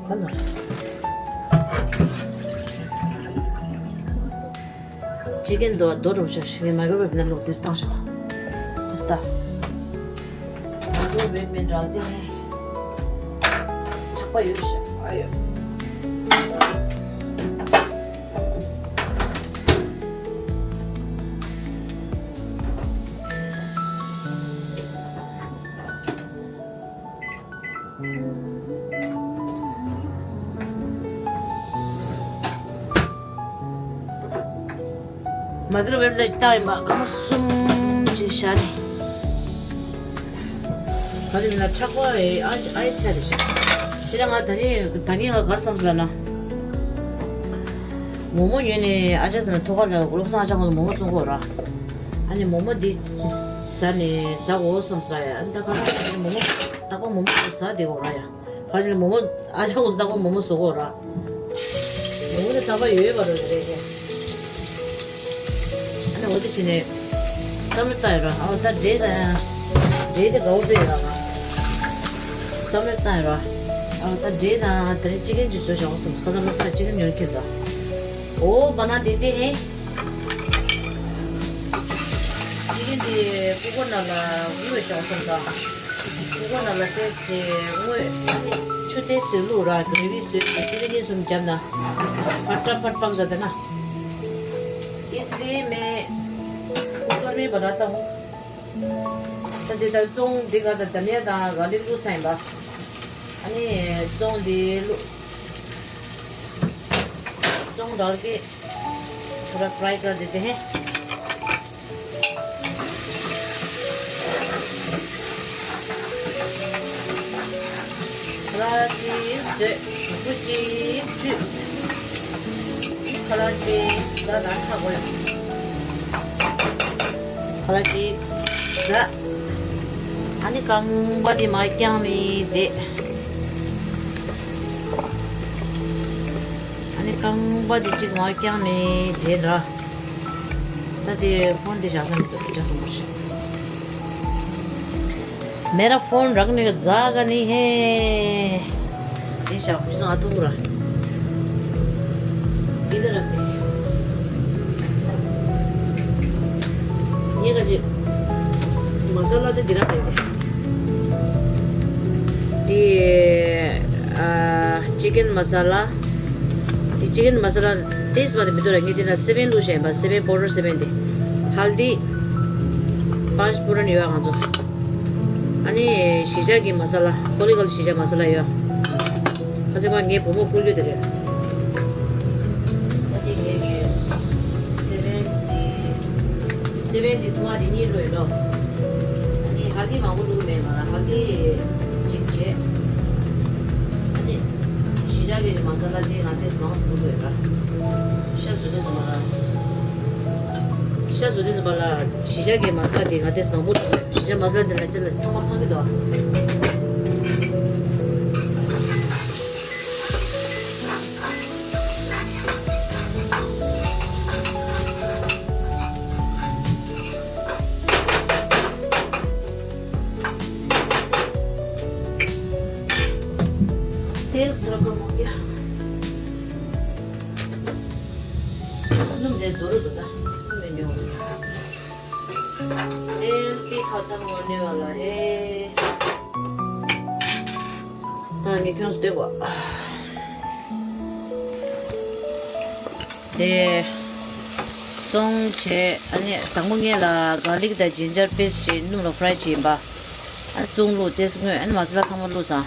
ཨ། ཅི་ཀན་དོ་དོ་རུ་ཤ་ཤི་མ་གི་རུ་བི་ན་ལོ་ཏེ་སྟང་ཤོ། ཏེ་སྟ། ང་ཚོ་བེད་མེད་འདྲ་ཏེ་ནི། ཆག་པ་ཡོད་ཤ། ཨ་ཡོ། མའི་ཀྲོ་ཝེབ་ལ་བཏང་ཡིན་པ། སྐར་མ་གསུམ་ཅིག་བཞག་ནས། ག་རེ་ན་ཁྲག་པ་ཨེ་ཨ་ཨེ་ཆ་རེ་ཤག་དེ་ལ་ང་ད་རེས་ད་ངས་ང་གར་བསམ་སོང་ལ་ན། མོག་མོག་ཉོས་ནས་ཨ་ཅག་ཚོ་ན་ཐོག་ཁ་ལ་བློ་བཟང་ཨ་ཅག་ཁོང་ཚོ་མོག་མོག་བཙོང་གོ་ར། ཨ་ནི་མོག་མོག་འདི་ཟ་ནས་ཟ་གོ་བསམ་ས་ཡ། ཨ་ནི་ད་ག་རང་ཟ་ནས་མོག་མོག་རྟག་པར་མོག་མོག་ཟ་བསྡད་གོ་ར་ཡ། ག་ཅི་ལ་མོག་མོག་ཨ་ཅག་ཁོང་ཚོ་རྟག་པར་མོག་མོག་ཟ་གོ་ར། མོག་མོག་ནི་རྟག་པར་ཡོད་པ་རེད་རེད་ཤག་ཨ་ནི་འོ་དེ་བྱས་ནས་བསམ་བློ་བཏང་ཡོད་ར། ཨ་ད་འབྲས་དང་འབྲས་དེ་དགའ་བོ་དཔེ་ཡོད་ར། བསམ་བློ་བཏང་ཡོད་ར། ཨ་ད་འབྲས་དང་དེ་རིང་ཅི་ཀན་ཅིག་བཟོས་བཞག་བསམ། ཁ་སང་ལོ་ས་ཅི་ཀན་ཉོ་ཁྱེར་འདུག་ཨོ་བ་ན་དེ་དེ་ཧེ། ཅི་ཀན་དེ་ཀུ་ཀར་ནང་ལ་ངུས་བཞག་བསམ་ད། ཀུ་ཀར་ནང་ལ་ཏོག་ཙམ་ངུས། ཨ་ནི་ཆུ་ཏོག་ཙམ་བླུགས་ར། གྷི་རེ་བི་བཟོས་ཏེ་སི་ཏི་གཉིས་གསུམ་བརྒྱབ་ན་ཕར་བཀྲམ་ཕར་བཀྲམ་ཟ་དེ་ན། इसलिए मैं कुकर में बनाता हूँ। ད་འདི་ལྟར་བཙོང་འདི་ག་ཚ་ད་ནས་དང་ག་ལེ་བླུགས་ཚར་ཡིན་པ། ཨ་ནི་བཙོང་འདི་བླུགས། བཙོང་डाल के थोड़ा फ्राई कर देते हैं। ཁ་ལག་ཅིག་བཟོས། གུ་གུ་ཅིག་བཅུས། ཁ་ལག་ཅིག་ཟ་ན་ཧ་གོ་ཡོད། ཁ་ལག་ཅིག་ཟ། ཨ་ནི་རྐང་པ་དེ་མར་བརྐྱངས་ནས་བསྡད། ཨ་ནི་རྐང་པ་དེ་གཅིག་མར་བརྐྱངས་ནས་བསྡད་འདྲ། ད་དེ་ཕོན་དེ་བཞག་ས་མི་འདུག་བཞག་ས་མ་ཤེས། मेरा फोन रखने का जगह नहीं है। ये शाह, ये तो आतुंगरा। इधर रख दे। ये का जी, मसाला तो गिरा दे। ये, आ, चिकन मसाला। ये चिकन मसाला taste बारे में तो रंगे देना, सेवन लूशे बस, सेवन पाउडर सेवन दे। हल्दी पाँच पाउडर नहीं हुआ, हाँ, जो। ཨ་ནི་གཞིས་ཆགས་ཀྱི་མ་ས་ལ། ཀོ་ལི་གལ་གཞིས་ཆགས་མ་ས་ལ་ཡོད། ཁ་ཅིག་མ་ངའི་བུ་མོ་བསྐུར་རྒྱུ་དེ་རེད། ད་དེ་ངའི་གི་སེ་བན་དེ། སེ་བན་དེ་ཐུང་བ་དེ་གཉིས་ལོས་ལོ། ཨ་ནི་ཧ་ལྡི་མང་པོ་བླུགས་མེད་ང་ལ་ཧ་ལྡི་གཅིག་བྱས། ཨ་ནི་གཞིས་ཆགས་ཀྱི་མ་ས་ལ་དེ་ང་ཏེས་མང་སུ་བླུགས་ཡོད་ར། ཤ་བཟོ་དུས་ཙམ་པ་ལ། ཤ་བཟོ་དུས་ཙམ་པ་ལ་གཞིས་ཆགས་ཀྱི་མ་ས་ལ་དེ་ང་ཏེས་མང་པོ་བླུགས་ཡོད། གཞིས་ཆགས་མ་ས་ལ་དེ་ལ་ཅི་ལ་ཚང་མ་ཚང་གི་འདུག तेल थोड़ा कम हो गया। नून दे जरूर दो ना। नून नहीं होगा। तेल भी खत्म होने वाला है। ད་ངས་ཁྱོད་ཚོ་ལྟོས་གོ། དེ་བཙོང་བྱས། ཨ་ནི་དང་པོ་ངས་ལ་གར་ལིག་དང་ཇིན་ཇར་པེ་སི་ཊི་བྱས་སྣུམ་ལ་ཕ་རའི་བྱས་ཡིན་པ། ཨ་ནི་བཙོང་བླུགས་ཏེ་སྔོས། ཨ་ནི་མ་ས་ལ་ཚང་མ་བླུགས་སོང་།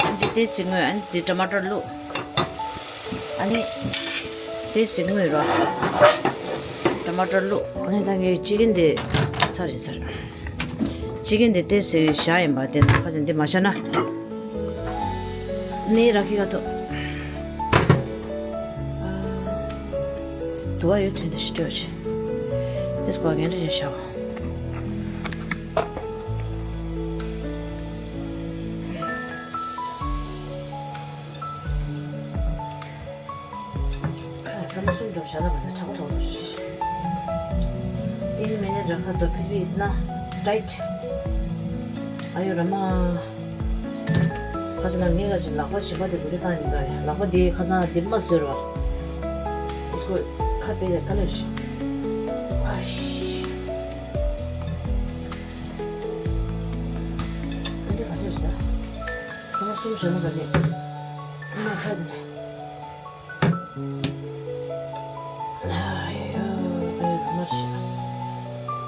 ཨ་ནི་དེ་ཏེ་སི་སྔོས། ཨ་ནི་དེ་ཊ་མ་ཊར་བླུགས། ཨ་ནི་ཏེ་སི་སྔོས་རོ། ཊ་མ་ཊར་བླུགས། ཨ་ནི་ད་ངས་ཅི་ཀན་དེ་ཚར་རེད་ཚར། ཅི་ཀན་དེ་ཏེ་སི་བཞག་ཡིན་པ། དེ་ནི་ཁ་ཅིག་འདི་མ་བཞག་ན། ནི་ར་ཁི་ག་ཐོ། དུ་བ་ཡོད་དོན་དུ་ཞི་སྤྲོད་ཆེ། དེ་སྐོར་ངན་རེ་རེ་བཞག་ཁ་མ་གསུམ་འགྲོ་བྱ་ལ་མ་ན་ཁྲག་ཁྲག་འགྲོ་ཤི། ཏིན་མེ་ནེ་ར་ཁ་དོ་ཕི་ཕི་ན་ཏའིཊ། ཨ་ཡོ་ར་མ། ཁ་ཅིག་ན་ངས་ཁ་ཅིག་ལག་པ་ཞིམ་པ་དེ་འགུལ་བཏང་ཡིན་པ། ལག་པ་དེ་ཁ་སང་དེ་མ་བཟོས་ར། ཨིས་ཀོ་ཁ་པེ་ལ་ཀ་ལེར་ཤི། ཨ་ཤི། ཨ་འདི་ག་ཚོད་ཤི་ད། ཁ་མ་གསུམ་བྱ་ལ་ག་ནས་མ་ཁ་དེ་ནས།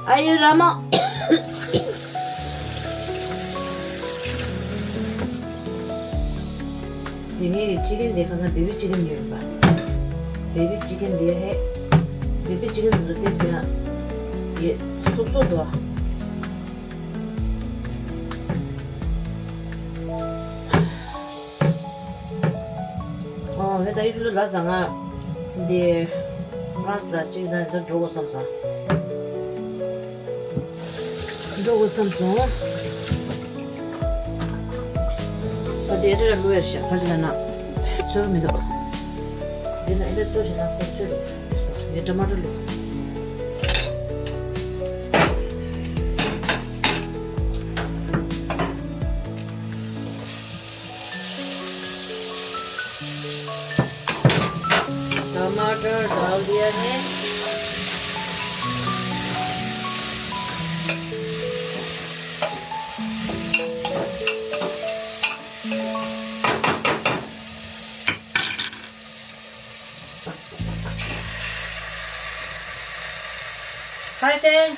ཨ་ཡོ་ར་མ། དེ་ནས་ཅི་ཀན་དེ་ག་ན་བེ་བི་ཅི་ཀན་ཡོད་པ། བེ་བི་ཅི་ཀན་དེ་ཧེ། བེ་བི་ཅི་ཀན་དེ་ཚོ་དེ་ཟེར་ཡ། དེ་སོབ་སོབ་འདུག་ཨོ། ཧེ་ད་ཡུ་ཊུབ་ལ་ཟ་ང་། འདི་ཕ་རན་སི་ལ་གཅིག་ན་འདི་འགྲོ་དགོས་བསམ་སོང་། འགྲོ་དགོས་བསམ་སོང་། ད་འདི་ཨེ་འདྲ་བླུགས་ཡ་ཤ་ཁ་ཅིག་ན་ཚོད་མི་འདུག་འདི་ན་ཨེ་འདྲ་ཚོད་ཤ་ན་ཁོ་ཚོད་འདུག་ངས་ཊ་མ་ཊར་བླུགས། टमाटर डाल दिया है। Hi, Teng.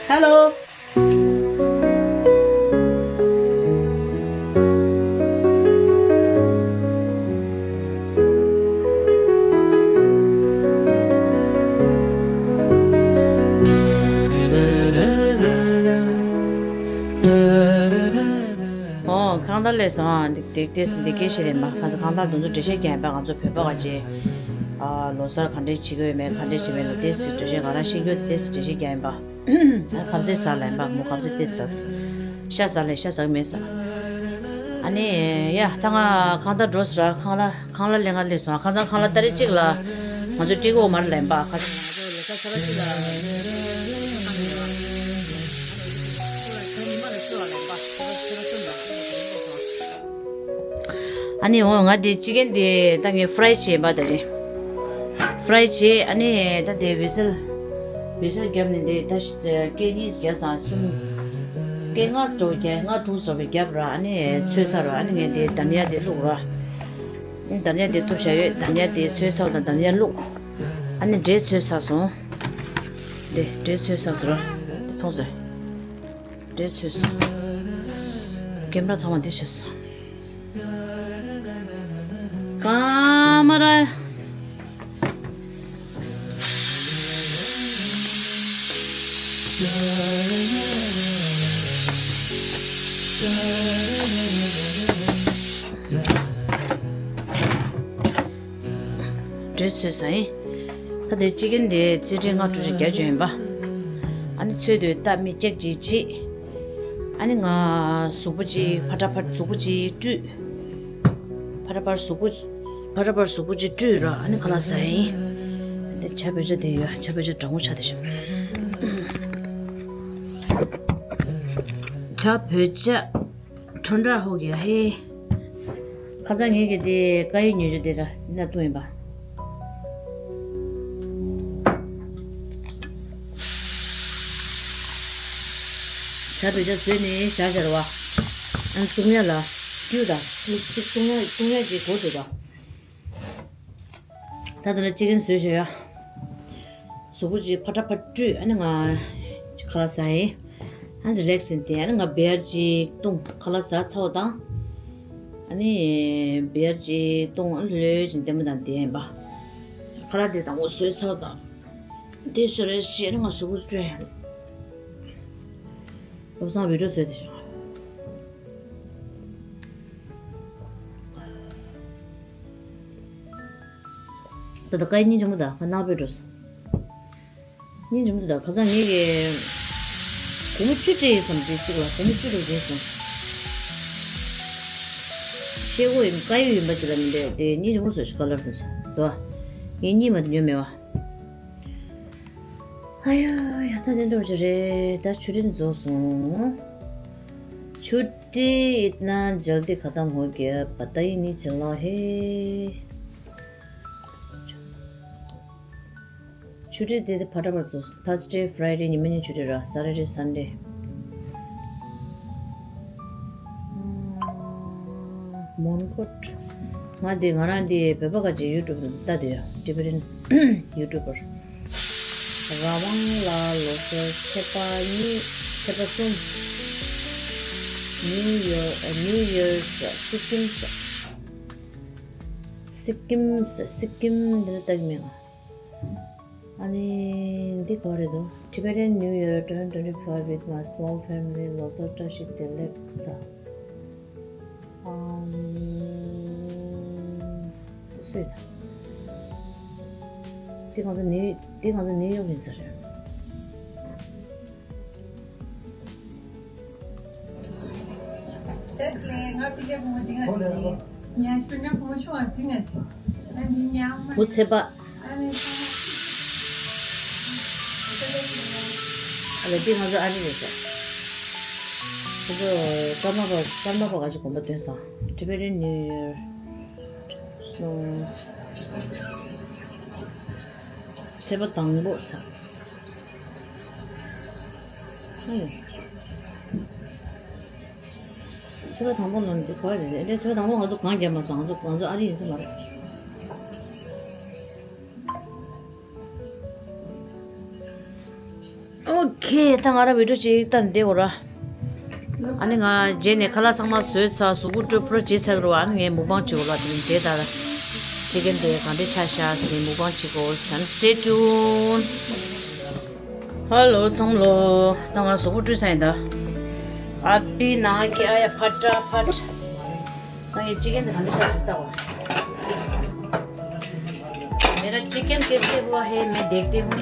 Hello. ཨོ། ཁང་བདག་སླེབས་སོང་ཨ། འདི་འདི་འདི་སྐད་ཤེས་རེད་མ། ཁ་ཚ་ཁང་བདག་དུང་ཚོ་འགྲེལ་བཤད་རྒྱག་ཡིན་པ། ང་ཚོ་བོད་པ་ག་ཅེ། ཨ། ལོ་གསར་ག་འདྲས་བྱེད་ཀྱི་ཡོད་མེད། ག་འདྲས་བྱེད་མེད་ལ་ཏེ་སི་འགྲེལ་བཤད་ང་རང་ཤེས་རྒྱུ་ཏེ་སི་འགྲེལ་བཤད་རྒྱག་ཡིན་པ། ཁ་ཟས་ཟ་ལ་ཡིན་པ། མོ་ཁ་ཟས་ཏེ་ཟ། ཤ་ཟ་ལ་ཤ་ཟ་གི་མེད་ཟ། ཨ་ནི་ཡ་ད་ང་ཁང་བདག་འགྲོ་སོང་ར། ཁང་གླ་ཁང་གླ་ལེན་ག་སླེབས་སོང་། ཁ་སང་ཁང་གླ་ཏ་རིག་གཅིག་ལ་ང་ཚོ་ཀྲི་གོ་མར་ལེན་པ། ཁ་སང་ང་ཚོ་ལ་ ཨ་ནི་འོ་ང་དེ་ཅི་ཀན་དེ་ད་ངས་ཧྥ་རའི་བྱས་པ་ད་རེད། ཧྥ་རའི་བྱས། ཨ་ནི་ད་དེ་ཝི་སལ་ཝི་སལ་བརྒྱབ་ནས་དེ་ད་སྐད་གཉིས་བརྒྱབ་སོང་། གསུམ། སྐད་ལྔ་ཙམ་བརྒྱབ། ལྔ་དྲུག་ཙམ་བརྒྱབ་ར། ཨ་ནི་ཚོས་ཚར་ར། ཨ་ནི་ངས་དེ་དྷ་ནི་ཡ་དེ་བླུགས་ར། ཨ་ནི་དྷ་ནི་ཡ་དེ་གཏུབ་བཞག་ཡོད། དྷ་ནི་ཡ་དེ་ཚོས་ཚར་དང་དྷ་ནི་ཡ་བླུགས། ཨ་ནི་འབྲས་ཚོས་ཚར་སོང་། དེ་འབྲས་ཚོས་ཚར་སོང་ར། མཐོང་སོང་། འབྲས་ཚོས་སོང་། ཀེམ་ར་ཐོག་མ་འདི་བྱས་སོང་། ཀ་མ་ར། འབྲས་ཚོས་སོང་ཡིན། ད་དེ་ཅི་ཀན་དེ་རྩིས་ཁྲའི་ལྔ་དྲུག་ཅིག་རྒྱག་རྒྱུ་ཡིན་པ། ཨ་ནི་ཚོས་དུས་སྟབས་མི་ཅེག་ཅིག་བྱེད། ཨ་ནི་ང་གཟུགས་པོ་ཅིག་ཕར་ཕར་གཟུགས་པོ་ཅིག་བཀྲུས། ཕར་ཕར་གཟུགས་པོ་ཕར་ཕར་གཟུགས་པོ་ཅིག་བཀྲུས་ར། ཨ་ནི་ཁ་ལག་ཟ་ཡིན། དེ་ཇ་བོད་ཇ་དེ་ཡོད། ཇ་བོད་ཇ་གྲང་མོ་ཆགས་དེ་ཤོག་ཇ་བོད་ཇ། ཁྲོན་དྲ་ཧོ་གི་ཧེ། ཁ་སང་ངེད་ཀྱི་དེ་དཀར་ཡོལ་ཉོས་རྒྱུ་དེ་ར་ན་བཏུང་ཡིན་པ། ཇ་བོད་ཇ་བཟོས་ནས་བཞག་བཞག་ར་བ། ཨ་ནི་བཏུང་ཡ་ལ་བཀྲུས་དང་བླུགས་ཚིག་བཏུང་ཡ་བཏུང་ཡ་གི་གོ་འདུག་པ། ད་ལྟ་ལ་ཅི་ཀན་བཟོས་བཞག་ཡ། གཟུགས་པོ་ཅིག་ཕར་ཕར་བཀྲུས། ཨ་ནི་ང་ཁ་ལག་ཟ་ཡིན། ཨ་ནི་རི་ལེག་སི་ཡིན་ཏེ། ཨ་ནི་ང་བི་ཡར་ཅིག་བཏུང་། ཁ་ལག་ཟ་ཚར་བ་དང་། ཨ་ནི་བི་ཡར་ཅིག་བཏུང་། ཨ་ནི་ལྷོད་ཅིག་ལྟད་མོ་དང་དེ་ཡིན་པ། ཁ་ལག་དེ་དང་པོ་བཟོས་ཚར་བ་དང་། དེ་བཟོས་རེ་བྱས་ནས་ང་གཟུགས་པོ་བཀྲུས། བློ་བཟང་བི་ཌིའོ་བཟོས་དེ་བཞག་ད་ལྟ་ཀའི་སྙིང་རྗེ་མོ་ད་ང་ནག་པོའི་འགྲོ་སོང་། སྙིང་རྗེ་མོ་ད་ཁ་སང་ངེད་ཀྱི་སྒོར་མོ་བཅུ་སྤྲད་ཡིན་བསམ། དེ་གཅིག་ལ་སྒོར་མོ་བཅུ་དྲུག་རེད་སོང་། ཤེལ་སྒོ་ཡིན། ཀ་ཡོ་ཡིན་པ་ཅིག་ལ་མི་འདྲ། དེ་སྙིང་རྗེ་མོ་བཟོས་ཤག་ཀ་ལར་དེ་ཚོ་དོ། ངས་གཉིད་མ་དེ་ཉོས་མེད་བ། ཨ་ཡོ་ཡ། ད་དེ་འདྲ་བ་ཞིག་རེད། ད་ཆུ་ཊི་རྫོགས་སོང་། ཆུ་ཊི་ཨིད་ན་ཇལ་ཏི་ཁ་ཏམ་ཧོ་གི་པ་ཏ་ཡི་ནི་ཅི་ལ་ཧེ། ཆུ་ཊི་དེ་དེ་ཕ་ཏྲ་བར་ཚོ། Thursday Friday ཉི་མ་གཉིས་ཆུ་ཊི་ར། Saturday Sunday། མོན་གྷོ། ང་དེ་ང་རང་དེ་བོད་པ་ག་ཅིག་ཡུ་ཊུབ་ལ་ལྟ་དེ་ཡ། Tibetan YouTuber། རང་དབང་ལ་ལོ་སར་ཚེས་པ་གཉིས། ཚེས་པ་གསུམ། New Year ཨ། New Year's ཨ། སི་ཀིམ་ས། སི་ཀིམ་ས། སི་ཀིམ་འདི་ལ་ལྟ་གི་མེད་ང་། ཨ་ནི་འདི་ག་རེད་འདུག Tibetan New Year twenty twenty-five with my small family. ལོ་གསར་བཀྲ་ཤིས་བདེ་ལེགས་ས། ཨམ། སུས་ད། འདི་ང་ཚོ་ནིའུ། འདི་ང་ཚོ་ནིའུ་ཡོག་ཡིན་ས་རེད། བུ་ཚེ་པ། ཨ་ལས་འདི་ང་ཚོ་ཨ་རི་རེད་ཟེར། ཁོ་ཚོ་ཀརྨ་པ། ཀརྨ་པ་ག་ཅིག་དགོན་པ་འདོན་སོང་། Tibetan New Year སོང་། ཚེས་པ་དང་པོ་ཟེར། ཨེ། ཚེས་པ་དང་པོ་ལ་འདི་ག་རེ་རེད། ཚེས་པ་དང་པོ་ང་ཚོ་གང་རྒྱབ་མ་སོང་། ང་ཚོ་ང་ཚོ་ཨ་རི་ཡིན་ས་མ་རེད། ཨོ་ཁེ། ད་ང་རང་བི་ཌིའོ་ཅིག་བལྟས་བསྡད་ཡོད་ར། ཨ་ནི་ང་རྗེས་ནས་ཁ་ལག་ཚང་མ་བཟོས་ཚར། གཟུགས་པོ་བཀྲུས་པར་བྱས་ཚར་ར་བ། ཨ་ནི་ངས་མུག་པང་བྱེད་དགོས་ལ། དེ་རིང་དེ་ལྟར་ཅི་ཀན་དེ་གང་འདྲ་ཆགས་ཤག་ཟེར་ནས་མུག་པང་བྱེད་དགོས། ཨ་ནི་stay tuned། ཧ་ལོ་ཚང་མ་ལོ། ད་ང་གཟུགས་པོ་བཀྲུས་ཚར་ཡིན་ད། ཨ་པི་ན་ཁི་ཨ་ཡ་ཕ་ཏྲ་ཕ་ཏྲ། ད་ངས་ཅི་ཀན་དེ་གང་འདྲ་ཆགས་འདུག་ལྟ་བ། मेरा चिकन कैसे हुआ है मैं देखती हूँ।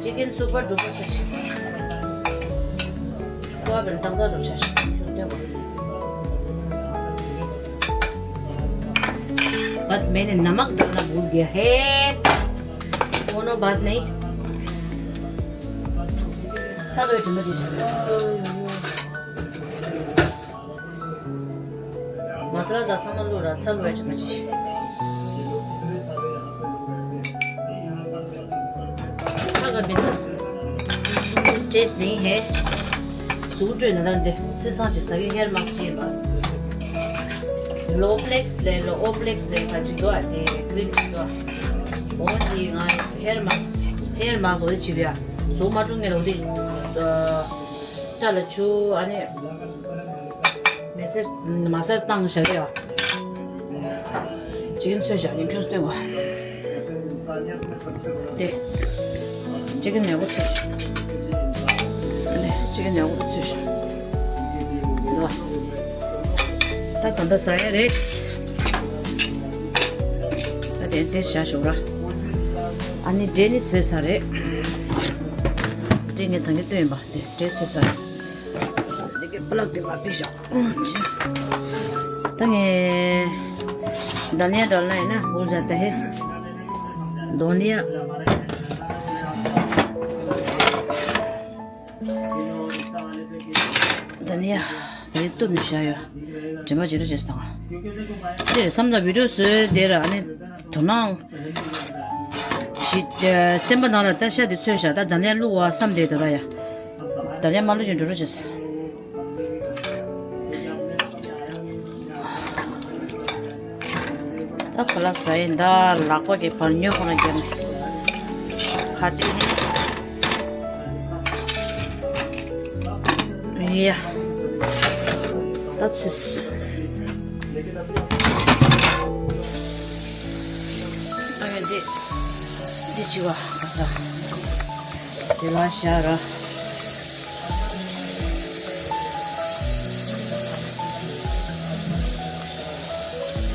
चिकन सुपर डुपर छ। तो अब एकदम का डुपर छ। भात मैंने नमक डालना भूल गया है। दोनों भात नहीं। सब वेट में चीज। मसाला दा ཚང་མ་བླུགས་ར་ཚ་ལོས་ཅི་མ་ཅི། ཚ་ག་མི་འདུག་ཊེ་སི་ཊི་ནི་ཧེ། གཟུགས་སྤྲོད་ན་ད་འདི་སི་སང་ཅི་ས་གི་ཧེར་མ་སི་ཅི་ཡིན་པ། ལོ་པི་ལེག་སི་ལས་ལོ་ཨོ་པི་ལེག་སི་ལས་ཁ་ཅིག་འདུག་ཨ། དེ་ཀི་རིམ་ཅིག་འདུག་ཨ། འོ་དེ་ང་ཧེར་མ་སི་ཧེར་མ་སི་འོ་དེ་བྱེད་པ་ཡ། གཟུགས་མ་སྤྲོད་ངེས་ལ་འོ་དེ། སྐྲ་ལ་ཆུ་ཨ་ནི། མེ་སེ་མ་སེ་བཏང་བཞག་ཡོད། ཅི་གིན་ཚོས་བཞག་ཡིན་ཁྱོད་སྟོན་གོ། དེ། ཅི་གིན་ཉག་པོ་ཚོས་བཞག་དེ་ཅི་གིན་ཉག་པོ་ཚོས་བཞག་ད་ད་ད་ཟ་ཡ་རེད། ད་དེ་དེ་བཞག་ཞོག་ར། ཨ་ནི་འབྲས་ནི་ཚོས་ཚར་རེད། འབྲས་ངས་ད་གིན་སྟོན་ཡིན་པ་དེ་འབྲས་ཚོས་ཚར་རེད། འདི་གི་པ་ལག་དེ་མ་ཕིག་ཤག་ད་ངས་धनिया डालना है ना, भूल जाता है। धनिया। धनिया། དེ་གཏུབ་ནས་བཞག་ཡོད། དྲི་མ་ཇེ་རུ་ཇེ་སྟོང་། དེ་བསམ་ལ་བི་ཌིའོ་བཟོས་དེ་ར་ཨ་ནི། དོ་སྣང་། ཞིག་སེམས་པ་ནང་ལ་ད་ཤ་དེ་ཚོས་བཞག་ད་ད་ལན་བླུག་བ་བསམ་བསྡད་དོ་ར་ཡ། ད་ལན་མ་བླུག་ཅིང་འགྲོ་རོགས་བྱས། ད་ཁ་ལག་ཟ་ཡིན་ད་ལག་པ་གི་བར་ཉོ་ཁོ་ན་རྒྱབ་ནས་ཁ་གཏད་ནས། ཡ། ད་ཚུས། ཨ་ཡ་འདི། འདི་ཅི་བ་ག་ས། དེ་ལ་ཤ་ར།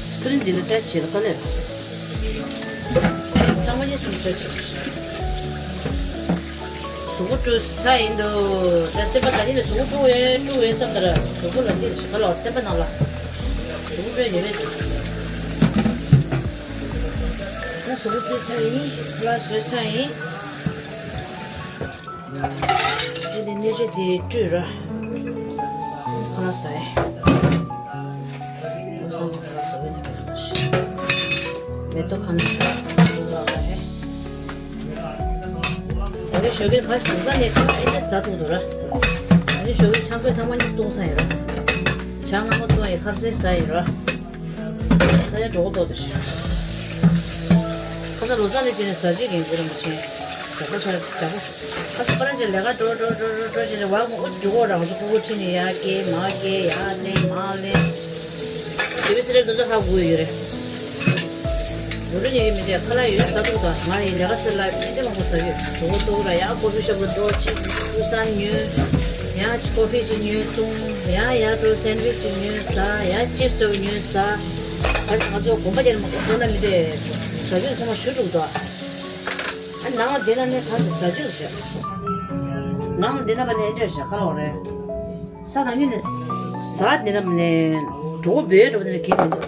སི་ཀི་རིན་འདི་ལ་བཀྲ་ཆེ་ལ་དཀའ་ལས། ཚང་མ་ཉེ་སུམ་བཀྲ་ཆེ། གཟུགས་པོ་བཀྲུ་ས་ཡིན་འདུག་ད་སེམས་པ་ད་ནི་ལ་གཟུགས་པོ་བཀྲུ་བས་བཀྲུ་བས་བསམ་ད་ར་གཟུགས་པོ་ལ་འདི་ལ་ཞིག་ག་ལ་སེམས་པ་ནང་ལ་གཟུགས་པོ་བཀྲུ་ཡོད་མེད་འདུག་ད་གཟུགས་པོ་བཀྲུ་ས་ཡིན། ཁ་ལག་བཟོ་ས་ཡིན། དེ་ནས་སྣོད་ཆས་དེ་བཀྲུས་ར། ཁ་ལག་ཟ་ཡིན། ཁ་ལག་ཟ་བའི་ནང་ལ་མེ་ཏོག་ཁ་ནས་བཀྲུ་ར་བ་ཧེ། ད་རེས་ཞོགས་ཀས་ཁ་ཞིག་ཟ་ནས་ཁ་ཨེ་ནས་ཟ་ཐུབ་འདུག་ར། ད་རེས་ཞོགས་ཀས་ཆང་ཁོས་ཐ་མ་གཉིས་བཏུང་ས་ཡིན་ར། ཇ་མངར་མོ་བཏུང་ཡི་ཁ་ཟས་ཟ་ཡིན་ར། ད་ཡ་འགྲོ་གི་འདུག་དེ་ཤི། ཁ་ས་ལོ་ཙཱ་ལས་བྱས་ནས་ཟ་རྒྱུ་ཡིན་གྱི་ར་མ་བྱས། དྲག་པོ་ཆ་དྲག་པོ། ཁ་ས་པ་ར་ཅན་ལས་ཀ་འགྲོ་འགྲོ་འགྲོ་འགྲོ་འགྲོ་བྱས་ནས་བ་མོ་ཨུ་འགྲོ་གོ་རང་སུ་ཕྲུ་གུ་ཁྲིད་ནས་ཡ་སྐྱེལ་མ་སྐྱེལ་ཡ་ལེན་མ་ལེན། དེ་བས་སི་རེད་དོ་ཚོ་ཧ་གོ་ཡོད་རེད། འགྲོ་འགྲོ་ཉལ་གི་མི་འདུག་ཁ་ལག་ཡོད་ས་ཐུག་དང་ང་ཡི་ལས་ཀ་ཚེ་ལ་མི་འདི་མང་པོ་ཟ་ཡོད། གྲོགས་པོ་ཐུག་ར་ཡ་ཀོ་ཕི་ཤོབ་ལ་འགྲོ་ཅིག་ཀུ་སན་ཉོས། ཡ་ཀོ་ཕི་ཅིག་ཉོས་བཏུང་། ཡ་ཡ་འགྲོ་སན་ཝིཆ་ཅིག་ཉོས་ཟ། ཡ་ཅིབ་སི་ཉོས་ཟ། ད་ང་ཚོ་དགོན་པ་ཅན་མང་པོ་འགྲོ་ན་མི་འདྲ། ཟ་རྒྱུ་ཚང་མ་ཞུ་དྲུག་དོ། ཨ་ནང་ལ་བསྡད་ན་ནས་གང་དུ་ཟ་རྒྱུ་བྱ། ནང་ལ་བསྡད་ན་པ་ནས་འདྲ་བྱ་ཁ་ལོག་རེད། ས་ནང་ཉིད་ནས་ཟ་བསྡད་ན་པ་ནས་གྲོགས་པོ་བོད་འགྲོ་བ་ནས་ཁེལ་མི་འདུག་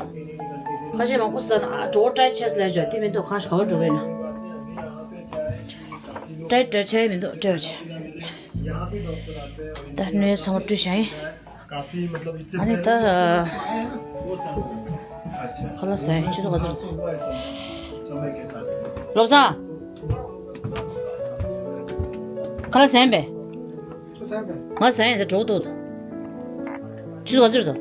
ཁ་ཤས་མང་པོ་ཟ་ན་ཨ་གྲོགས་པོ་ཏྲའི་ཆེས་ལས་བྱ་དེ་མི་འདུག་ཁ་ཤས་ག་བ་འགྲོ་བས་ན། ཏྲའི་ཏྲའི་ཆེས་མི་འདུག་ཏྲའི་ཆེ། ད་སྣོད་ཚང་མ་བཀྲུས་བཞག་ཡིན། ཨ་ནི་ད། ཁ་ལག་ཟ་ཡིན་ཆུ་ཚོད་ག་ཚོད་རེད། བློ་བཟང་། ཁ་ལག་ཟ་ཡིན་པས། ང་ཟ་ཡིན་ད་གྲོགས་འདུག་ཆུ་ཚོད་ག་ཚོད་རེད་དོ།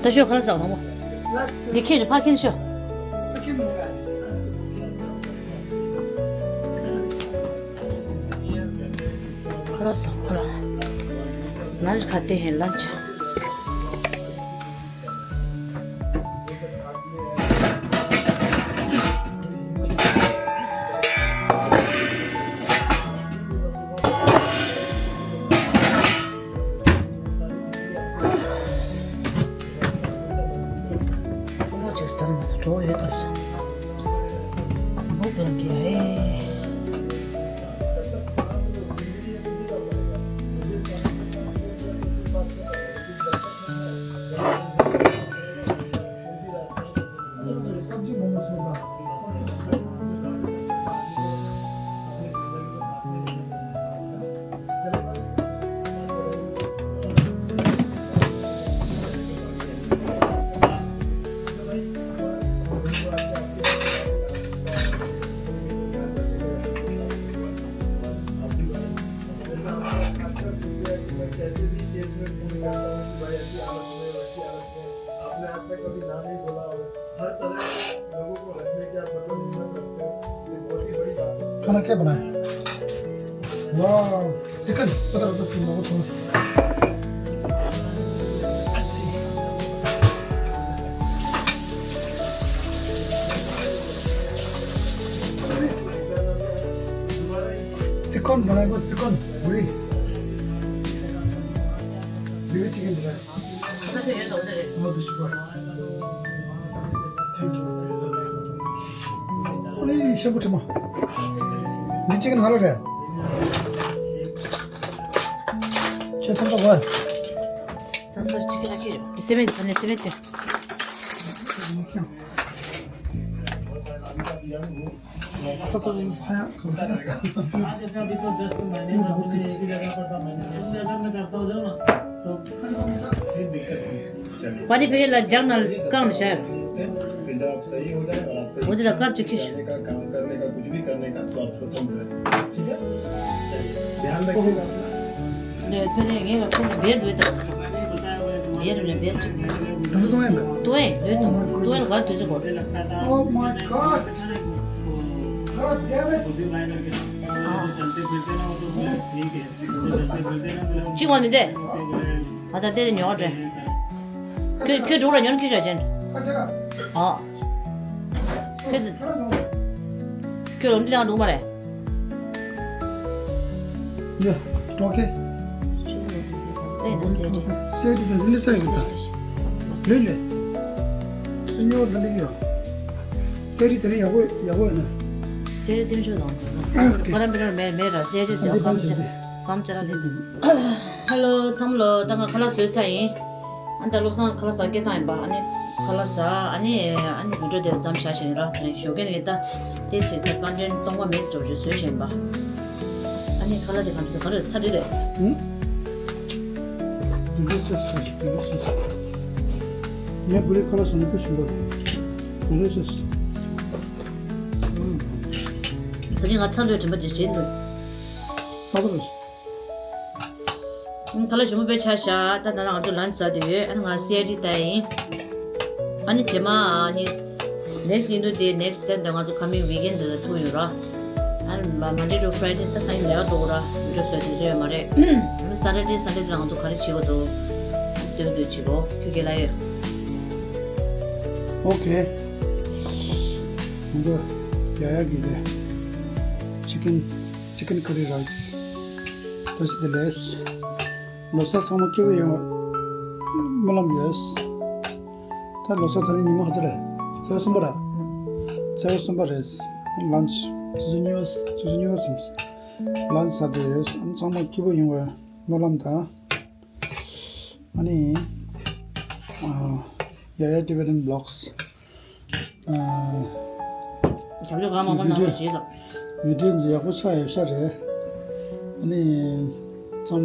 ད་ཤོག་ཁ་ལག་ཟ་བ་དང་པོ། འདི་ཁྱེད་ཀྱི་ཕ་ཁྱེད་ཤོག་ཁ་ལག་ཟ་ཁ་ལག་ལན་ཆི་ཁ་ཏེ་ཧེ་ལན་ཆི། ཁོ་མོ་ཅིག་ཟ་ན་གྲོགས་ཡོད་དོ་ཟ། སྦུག་ལ་འགྱེལ་ཧེ། ཁྱེད་པ་ན། ཝའོ། ཙི་ཀན་པ་ཏར་པ་ཏར་ནོ་ཐོང་། ཙི་ཀན་མ་ན་གོ་ཙི་ཀན་བུ་རི། བུ་རི་ཅི་ཀན་དེ་ར། ཁ་ཚ་ཡོད་ཟོ་དེ་རེད། ཨ་མ་དུ་ཤི་པ། Thank you. ཨེ་ཤམ་པོ་ཁྲི་མ། འདི་གཅིག་ང་ར་རེད། ཁྱེད་ཚང་ཚང་བ། ཚང་ཚང་གཅིག་ལ་ཁྱེར་ཡོང་། སེ་མེད་ད་ནས་སེ་མེད་དེ། ཚ་ཚ་ཚ་ཕ་ཡ་གང་ཕ་ཡ་ས། པ་ནི་ཕ་གི་ལ་ལྗང་ན་བཀང་ནས་བཞག་ཡོད། འོ་དེ་ལ་དཀར་ཅིག་ཁྱེར་ཤོག་ལས་ཕ་གི་ངས་ལ་ཁོང་ལ་བེར་འདུག་ད། བེར་ནས་བེར་ཅིག་ད་ལྟ་གཏོང་ཡས་མེད། གཏོང་ཡས་ལོས་གཏོང་། གཏོང་ཡས་ལ་ག་རེ་དུས་ཚོད་འགོར། Oh my God. God damn it. ཨ། གཅིག་བ་ནི་དེ། ཨ་ད་དེ་དེ་ཉོ་བ་འདྲ། ཁྱོད་ཁྱོད་འགྲོ་ར་ཉོན་ཁྱོད་བྱ་ཅན། ཨ། ཁྱོད་ཁྱོད་ལོ་འདི་ལ་འགྲོ་མ་རེད། ཡ། ཏོ་ཀེ། ཨེ་ད་སེ་རི། སེ་རི་དང་འདི་ས་ཡོད་ད། ལོས་ལོས། སུ་ཉོ་ད་ལེགས་ཡོད། སེ་རི་དེ་ནི་ཡག་པོ་ཡག་པོ་ཡོད་ན། སེ་རི་ཏེན་ཤོ་དང་ད་ཚོ། ཨ་ཨོ་ཀེ། ཁོ་རང་པི་ར་མེ་མེ་ར་སེ་རི་དང་ཨ་འདི་ཀམ་པན་ཅ་ཅི་དེ། ཀམ་ཅ་ར་ལེ་དེ། ཧེ་ལོ་ཚང་མ་ལོ། ད་ང་ཁ་ལག་བཟོས་ཚར་ཡིན། ཨ་ད་བློ་བཟང་ཁ་ལག་ཟ་སྐད་བཏང་ཡིན་པ། ཨ་ནི་ཁ་ལག་ཟ། ཨ་ནི་ཨ་ནི་བི་ཌིའོ་དེ་མཚམས་བཞག་བཞིན་ར། དེ་ནས་ཞོགས་ཀས་ནས་ད་དེ་ཟེར་ད་ཀོན་ཊེན་ཊི་སྟོང་པ་མེད་ཟེར་བྱས་བཟོས་བཞིན་པ། ཨ་ནི་ཁ་ལག་དེ་གང་དུ་ག་རེ་ཚར་འདི་རེད། ཧུམ། དེ་འདྲ་ཟེར་ཟེར་དེ་འདྲ་ཟེར་ཟེར། ངས་བུ་རའི་ཁ་ལག་ཟ་ན་དཔེ་ཞིམ་པོ་རེད། དེ་འདྲ་ཟེར་ཟེར། ད་ཅི་ང་ཚར་ལོས་དྲན་པ་ཅིག་བྱེད་འདུག་ཨ་ཁུ་རེད། ཁ་ལག་ཞིམ་པོ་དཔེ་ཆགས་ཤག་ད་ད་ང་ཚོ་ལན་ཆ་ཟ་བསྡད་ཡོད། ཨ་ནི་ང་སི་ཨའི་ཌི་ལྟ་ཡིན། ཨ་ནི་རྗེས་མ་ཨ་ནི་ནེག་སི་ཊི་ཉིན་དུ་དེ་ནེག་སི་ཊི་ད་ང་ཚོ་ཁ་མིང་ཝིག་ཨེན་ཌི་ལ་ཐུག་ཡོད་ར། ཨ་ནི་མ་མན་ཌེ་ཊུ་ཕ་རའི་ཌེ་ད་སང་ཉིན་ལས་ཀ་འགྲོ་དགོས་ར། བི་ཌིའོ་བཟོས་དུས་ཚོད་ཡོད་མ་རེད། ཨ་ནི་སེ་ཊར་ཌེ་སན་ཌེ་དེ་ང་ཚོ་ག་རེ་བྱེད་དགོས་འདུག་ལྟོས་ལྟོས་བྱེད་དགོས། ཁྱོད་ཀྱིས་ལབ་ཡོད། ཨོ་ཁེ། ང་ཚོ་ཡ་ཡ་གི་དེ་ཅི་ཀེན་ཅི་ཀེན་ཁ་རི་རའི་སི། ད་སི་དེ་ལེས། ལོ་གསར་ཚང་མ་སྐྱིད་པོ་ཡོང་བ་སྨོན་ལམ་ཡོད། ད་ལོ་གསར་ད་རིང་ཉི་མ་ག་ཚོད་རེད། ཚེས་པ་གསུམ་པ་ར། ཚེས་པ་གསུམ་པ་རེད། ལན་ཆི་ཆུ་ཚོད་གཉིས་པ་ཆུ་ཚོད་གཉིས་པ་ཙམ་ལན་ཆི་ཟ་བསྡད་ཡོད། ཚང་མ་སྐྱིད་པོ་ཡོང་བའི་སྨོན་ལམ་དང་། ཨ་ནི། ཨ། ཡ་ཡ་ཊི་བི་ཨེན་བི་ལོག་སི། ཨ། རྒྱབ་ལྗོངས་གང་མང་པོ་ནང་ལ་བྱེད་ལ། བི་ཌིའོ་འདི་ཡག་པོ་ཆགས་ཡོད་ཤག་རེད། ཨ་ནི། ཚང་མ།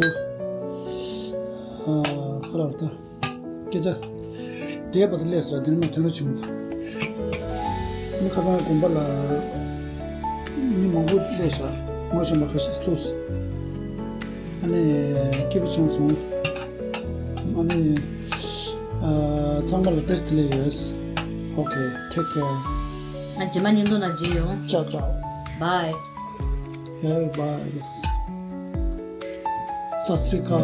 ཨ། ཁ་ལག་ད། སྐད་ཆ། དེ་བར་དུ་སླེབས་སོང་། དེ་ནས་མ་ཐོན་རོགས་བྱུང་། ཨ་ནི་ཁ་སང་དགོན་པ་ལ། མི་མང་པོ་སླེབས་ཤག་ངོ་ཤེས་པ་ཁ་ཤས་ཐུག་སོང་། ཨ་ནི་སྐྱིད་པོ་བྱུང་སོང་། ཨ་ནི་ཨ་ཚང་མ་ལ་བཀྲ་ཤིས་བདེ་ལེགས་ཡོད། Okay, take care. ཨ་རྗེས་མ་མཉམ་དུ་ན་མཇལ་ཡོང་། Ciao, ciao. Bye. Bye, bye. Sat Sri Akal.